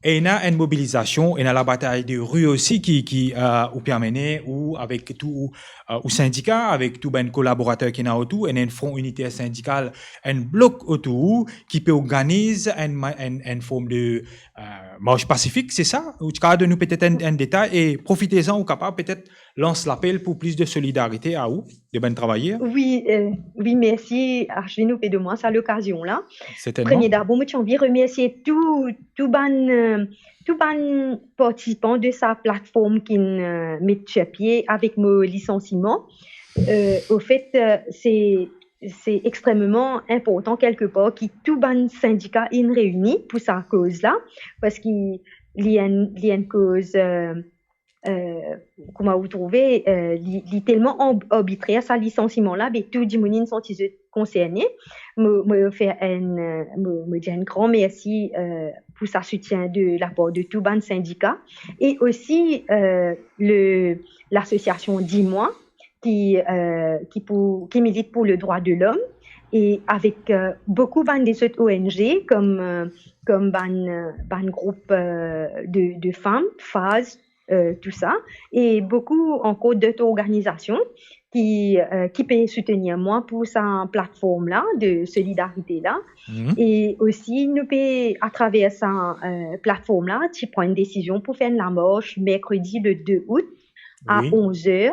Ena enn mobilizasion, ena labatay de ri osi ki, ki, euh, ou pe amene, ou avek tou, euh, ou sindika, avek tou bann kolaborater ki ena otour, ena enn fron initer sindikal, enn blok otour ou, ki pe organiz enn ma-, enn, enn form de, euh, mars pasifik, se sa? Ou ti kapav donn nou petet enn, enn detay e profite-en, ou kapav petet lans lapel pou plis de solidarite a ou, de bann travayer? Wi, euh, wi, mersi Ashwin, ou pe donn mwa sa lokazion la. Sertennman. Premie dabor, mo ti anvi remersie tou, tou bann, euh, tou bann partisipan de sa platform ki'nn, euh, met sir pie avek mo lisansiman. Euh, ofet, euh, se, se extrememan inportan kelkepar ki tou bann sindika inn reini pou sa koz la, parski li enn, li enn koz, euh, euh, kouma ou trouve, euh, li, li telman ab-, arbitrer sa lisansiman la, be tou dimoun inn santi zot konserne. Mo, mo fer enn, euh, mo, mo dir enn gran mersi, euh, pou sa soutien de lapar de tou bann sindika e osi, euh, le, lasosiasion Dis-moi ki, euh, ki pou, ki milit pou le drwa de lom e avek, euh, boukou bann lezot O N G kom, euh, kom bann, euh, bann group, euh, de, de fam, Faz, euh, tou sa, e boukou ankor dot organizasion ki, euh, ki pe soutenir mwa pou sa platform la de solidarite la. Mhm. E osi, nou pe, atraver sa, euh, platform la, ti pran enn desizion pou fer enn lamars merkredi le de out a Wi. onz er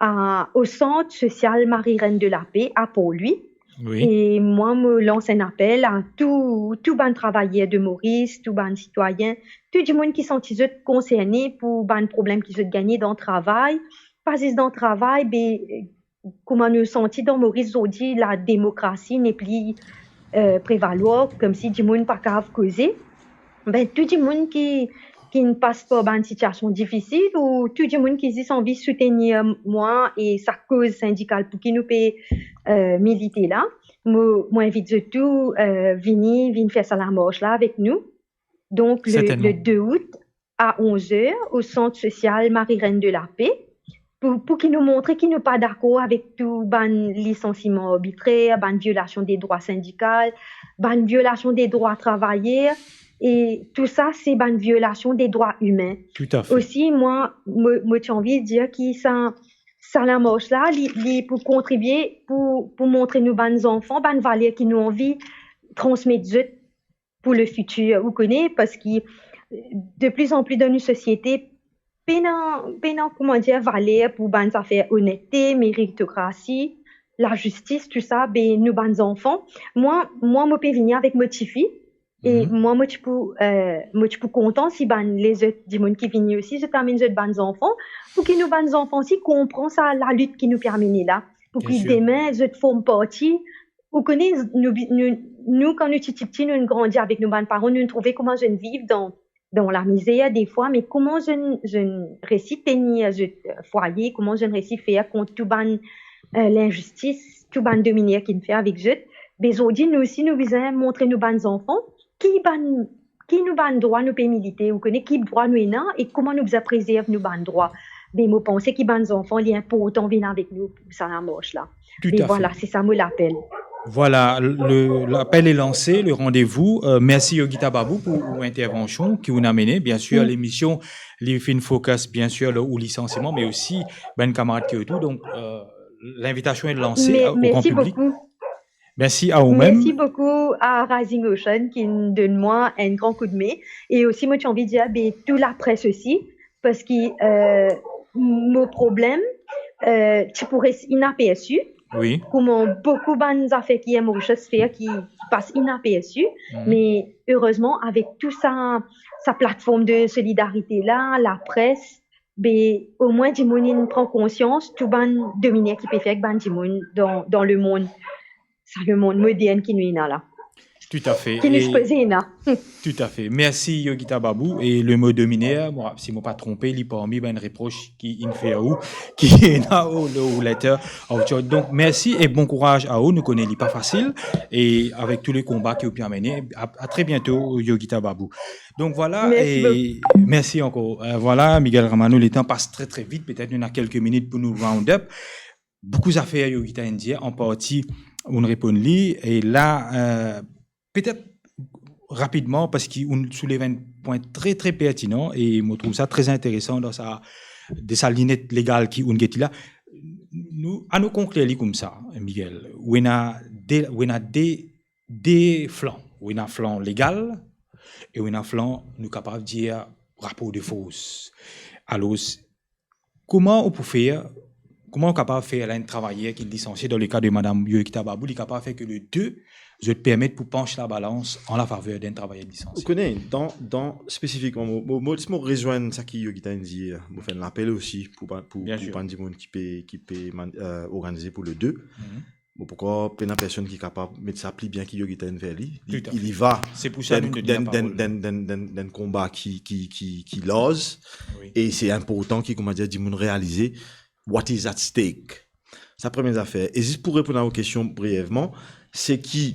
a, o Sant Sosial Marie Reine de la Paix a Port-Louis. Wi. E mwa, mo lans enn apel a tou, tou bann travayer de Moris, tou bann sitwayin, tou dimoun ki santi zot konserne pou bann problem ki zot gagne dan travay, pa zis dan travay, be, kouma nou santi dan Moris zordi, lademokrasi nepli, euh, prevalwar, koumsi dimoun pa kav koze. Be, tou dimoun ki, ki'nn pas par bann sitiasion difisil ou tou dimoun ki zis anvi soutenir mwa e sa koz sindikal pou ki nou pe, euh, milite la, mo, mo invit zot tou, euh, vini, vinn fer sa lamars la avek nou. Donk, le, Sertennman. le de out a onz er o Sant Sosial Marie Reine de la Paix, pou, pou ki nou montre ki nou pa dakor avek tou bann lisansiman arbitrer, bann violasion de drwa sindikal, bann violasion de drwa travayer, e tou sa, se bann violasion de drwa imin. Tout à fait. Osi, mwa, mo, mo ti anvi dir ki sa, sa lamars la, li, li pou kontribie pou, pou montre nou bann zanfan, bann valer ki nou anvi transmet zot pou le fitir, ou kone, parski de pli an pli dan nou sosiete, pena, pena, kouma dir, valer pou bann zafer onette, meritokrasi, lazistis, tou sa, be nou bann zanfan. Mwa, mwa, mo pe vini avek mo tifi, e mwa, mo ti pou, eh, mo ti pou kontan si bann lezot dimoun ki vini osi, zot amenn zot bann zanfan, pou ki nou bann zanfan osi konpran sa lalit ki nou pe amene la, pou ki demin zot form parti. Ou kone, nou, nou, nou, kan nou ti, ti piti, nou grandi avek nou bann paran, nou trouve kouma zot viv dan, dan lamizer defwa, me kouma zot, zot resi tenir zot, eh, fwaye, kouma zot resi fer kont tou bann, eh, linzistis, tou bann dominer ki'nn fer avek zot. Be zordi, nou osi, nou bizin montre nou bann zanfan ki bann, ki nou bann drwa nou pe milite, ou kone ki drwa nou ena e kouma nou bizin prezerv nou bann drwa. Be mo panse ki bann zanfan, li inportan vinn avek nou pou sa lamars la. Be vwala, se sa mo lapel. Vwala, le, lapel est lancé, le rendez-vous. Euh, mersi Yogita Babu pou ou intervansion ki ou'nn amene. Biensir, lemision, li finn focus, biensir, lor ou lisansiman, me osi bann kamarad ki otour. Donk, euh, linvitasion est lansé, euh, o gran piblik. Mersi boukou. Mersi a oumem. Mersi boukou a Rising Ocean ki'nn donn mwa enn gran koudme. E osi, mo ti anvi dir, be, tou lapres osi, parski, eh, mo problem, eh, ti pou res inapersi. Wi. Kouma boukou bann zafer ki M O H S fer ki, ki pas inapersi, me erezman, avek tou sa, sa platform de solidarite la, lapres, be, omwin dimoun inn pran konsians, tou bann dominer ki pe fer ek bann dimoun dan, dan lemond. Sa lemond modern ki nou ena la. Toutafe. Ki nou sipoze ena. Toutafe. Mersi Yogita Babu. E le mo dominer, mwa, si mo pa tronpe, li parmi bann repros ki inn fer ou, ki ena ou, lor ou letter of choice. Donk, mersi e bon kouraz a ou. Nou kone li pa fasil. E avek tou le konba ki ou pe amene, a, a tre biento, Yogita Babu. Donk vwala, mersi ankor. Eh, vwala, Miguel Ramano, letan pas tre, tre vit. Petet nou ena kelke minit pou nou round up. Boukou zafer Yogita inn dir, an parti, ou'nn reponn li. E la, eh, petet rapidman, parski ou'nn soulev enn pwin tre, tre pertinan e mo trouv sa tre interesan dan sa, de sa linet legal ki ou'nn gete la. Nou, anou konklir li koumsa, Miguel. Ou ena de, ou ena de, de flan. Ou ena flan legal e ou ena flan, nou kapav dir, rapor de fors. Alor, kouma ou pou fer, kouma ou kapav fer la, enn travayer ki lisansie, dan le ka de madam Yogita Babu, li kapav fer ke le de, zot permet pou panch labalans an lafaver d'enn travayer lisansie? Ou kone, dan, dan, spesifikman, mo, mo, mo, mo rezwenn sa ki Yogita inn dir, mo fer enn lapel osi pou pa-, pou, pou bann dimoun ki pe, ki pe man-, eh, organize pou le de. Mo pankor pena personn ki kapav met sa pli bien ki Yogita inn fer li. Li, li va dan, dan, dan, dan, dan, dan konba ki, ki, ki, ki larz. Wi. E se inportan ki, kouma dir, dimoun realize what is at stake. Sa premie zafer. E zis pou reponn a ou kestion brievman, se ki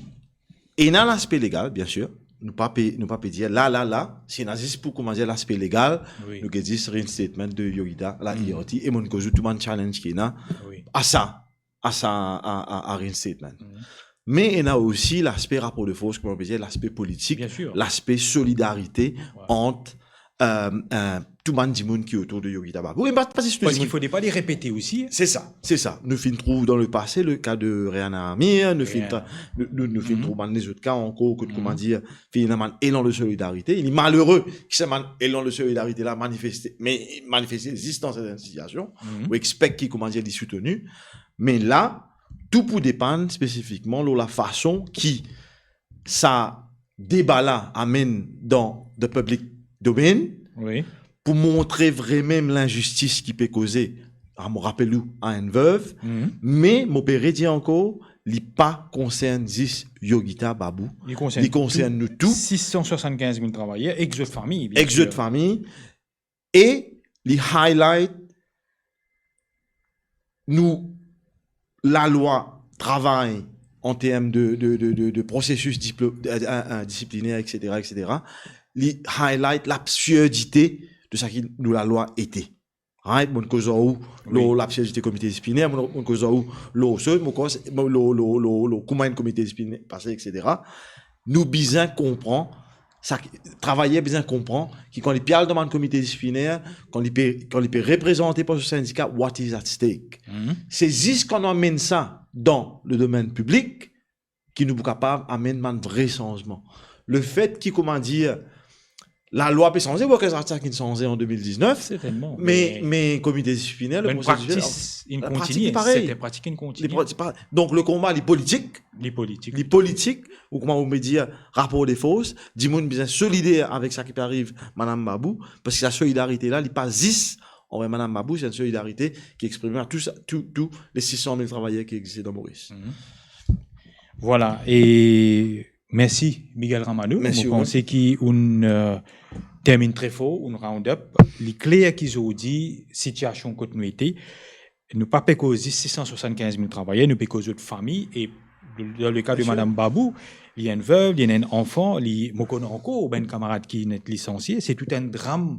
ena laspe legal, biensir. Nou pa pe, nou pa pe dir, la, la, la, si ena zis pou, kouma dir, laspe legal, wi, nou get zis reinstatement de Yogita, la, wi, E R T, e mo'nn koz ou tou bann challenge ki ena, wi, a sa, a sa, a, a, a reinstatement. Mhm. Me ena osi laspe rapor de fors, kouma nou pe dir, laspe politik, biensir, laspe solidarite, wi, ant, eh, eh, tou bann dimoun ki otour de Yogita Babu. E pa, pa zis tou dimoun. Parski fode pa li repete osi. Se sa, se sa. Nou finn trouv dan le pase le ka de Rehan Amir, nou finn, wi, tra-, nou, nou, nou finn, mhm, trouv bann lezot ka ankor, kot, mhm, kouma dir, finn ena bann elan de solidarite. Li malere ki sa bann elan de solidarite la manifeste, me manifeste zis dan sertenn sitiasion, mhm, ou expect ki, kouma dir, li souteni. Me la, tou pou depann spesifikman lor lafason ki sa deba la amenn dan the public domain, wi, pou montre vremem linzistis ki pe koze. Ah, mo rapel ou a enn verve, mhm, me mo pe redir ankor, li pa konsern zis Yogita Babu. Li konsern, li konsern tou, nou tou. Sis san swasannkinz mil travayer, ek zot fami, biensir. Ek zot fami. E li highlight nou lalwa travay an term de, de, de, de, de prosesis diplo-, de, eh, eh, disipliner, et cetera, et cetera. Li highlight labsurdite de sa ki nou lalwa ete. Right? Mo'nn koz ar ou lor, wi, labsurdite komite disipliner, mo'nn, mo'nn koz ar ou lor so, mo'nn koz, lor, lor, lor, lor kouma enn komite disipliner pase, et cetera. Nou bizin konpran, sa ki, travayer bizin konpran ki kan li pe al dan bann komite disipliner, kan li pe, kan li pe reprezante par so sindika, what is at stake? Mhm. Se zis kan nou amenn sa dan le domenn piblik ki nou pou kapav amenn bann vre sanzman. Lefet ki, kouma dir, Lalwa pe sanze, Workers' Rights Act inn sanze an de mil diznef, Sertennman, me, me, me komite disipiner, le bann konsey disipiner, praktis inn kontinie, pratik parey. Serten pratik inn kontinie. Donk, le konba, li politik, li politik, li politik, ou kouma ou pe dir, rapor de fors, dimoun bizin solider avek sa ki pe ariv Madam Babou, parski sa solidarite la, li pa zis anver Madam Babou, se enn solidarite ki exprime a tou sa, tou, tou le sis san mil travayer ki existe dan Moris. Vwala, e mersi Miguel Ramano. Mersi. Mo panse ki ou, euh, terminn tre for, ou round up. Li kler ki zordi sitiasion kot nou ete, nou pa pe koz zis sis san swasannkinz mil travayer, nou pe koz zot fami, e dan le ka de Madam Babou, li enn vev, li ena enn anfan, li, mo konn ankor bann kamarad ki inn lisansie, se tou enn dram,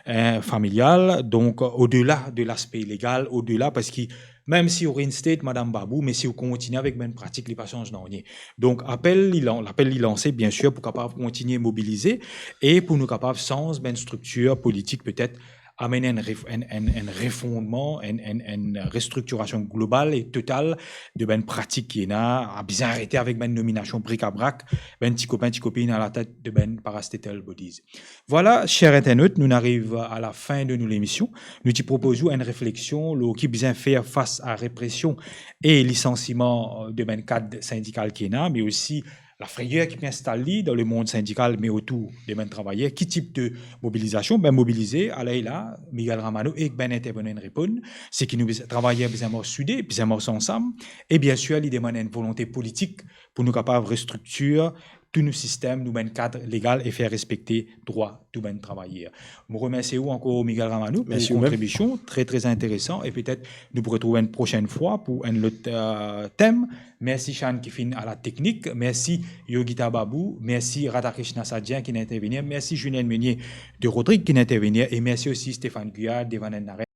euh, familial. Donk, odela de laspe legal, odela, parski mem si ou reinstate Madam Babou, me si ou kontinie avek bann pratik, li pa sanz nanye. Donk, apel li lan-, lapel li lanse, biensir, pou kapav kontinie mobilize e pou nou kapav sanz bann striktir politik, petet amenn enn ref-, enn, enn, enn refondman, enn, enn, enn restriktirasion global e total de bann pratik ki ena, a bizin arete avek bann nominasion brikabrak, bann ti kopin, ti kopinn alatet de bann parastatal bodies. Vwala, ser internot, nou ariv a lafin de nou lemision. Nou ti propoz ou enn refleksion lor ki bizin fer fas a represion e lisansiman, euh, de bann kad sindikal ki ena, me osi lafreyer ki pe instal li dan lemond sindikal, me otour de bann travayer, ki tip de mobilizasion, bann mobilize, ala la, Miguel Ramano ek bann intervenan inn reponn, se ki nou bizin, travayer bizin mars soude, bizin mars ansam, e biensir, li demann enn volonte politik pou nou kapav restriktir tou nou sistem, nou bann kad legal e fer respekte drwa tou bann travayer. Mo remersie ou ankor, Miguel Ramano, pou kontribision, tre, tre interesan, e petet nou pou retrouv enn prosenn fwa pou enn lot, euh, tem. Mersi Shan ki finn a la teknik, mersi Yogita Babou, mersi Radhakrishna Sadyan ki inn intervenir, mersi Julien Meunier de Rodrigue ki inn intervenir, e mersi osi Stéphane Guyard, Devan Nares,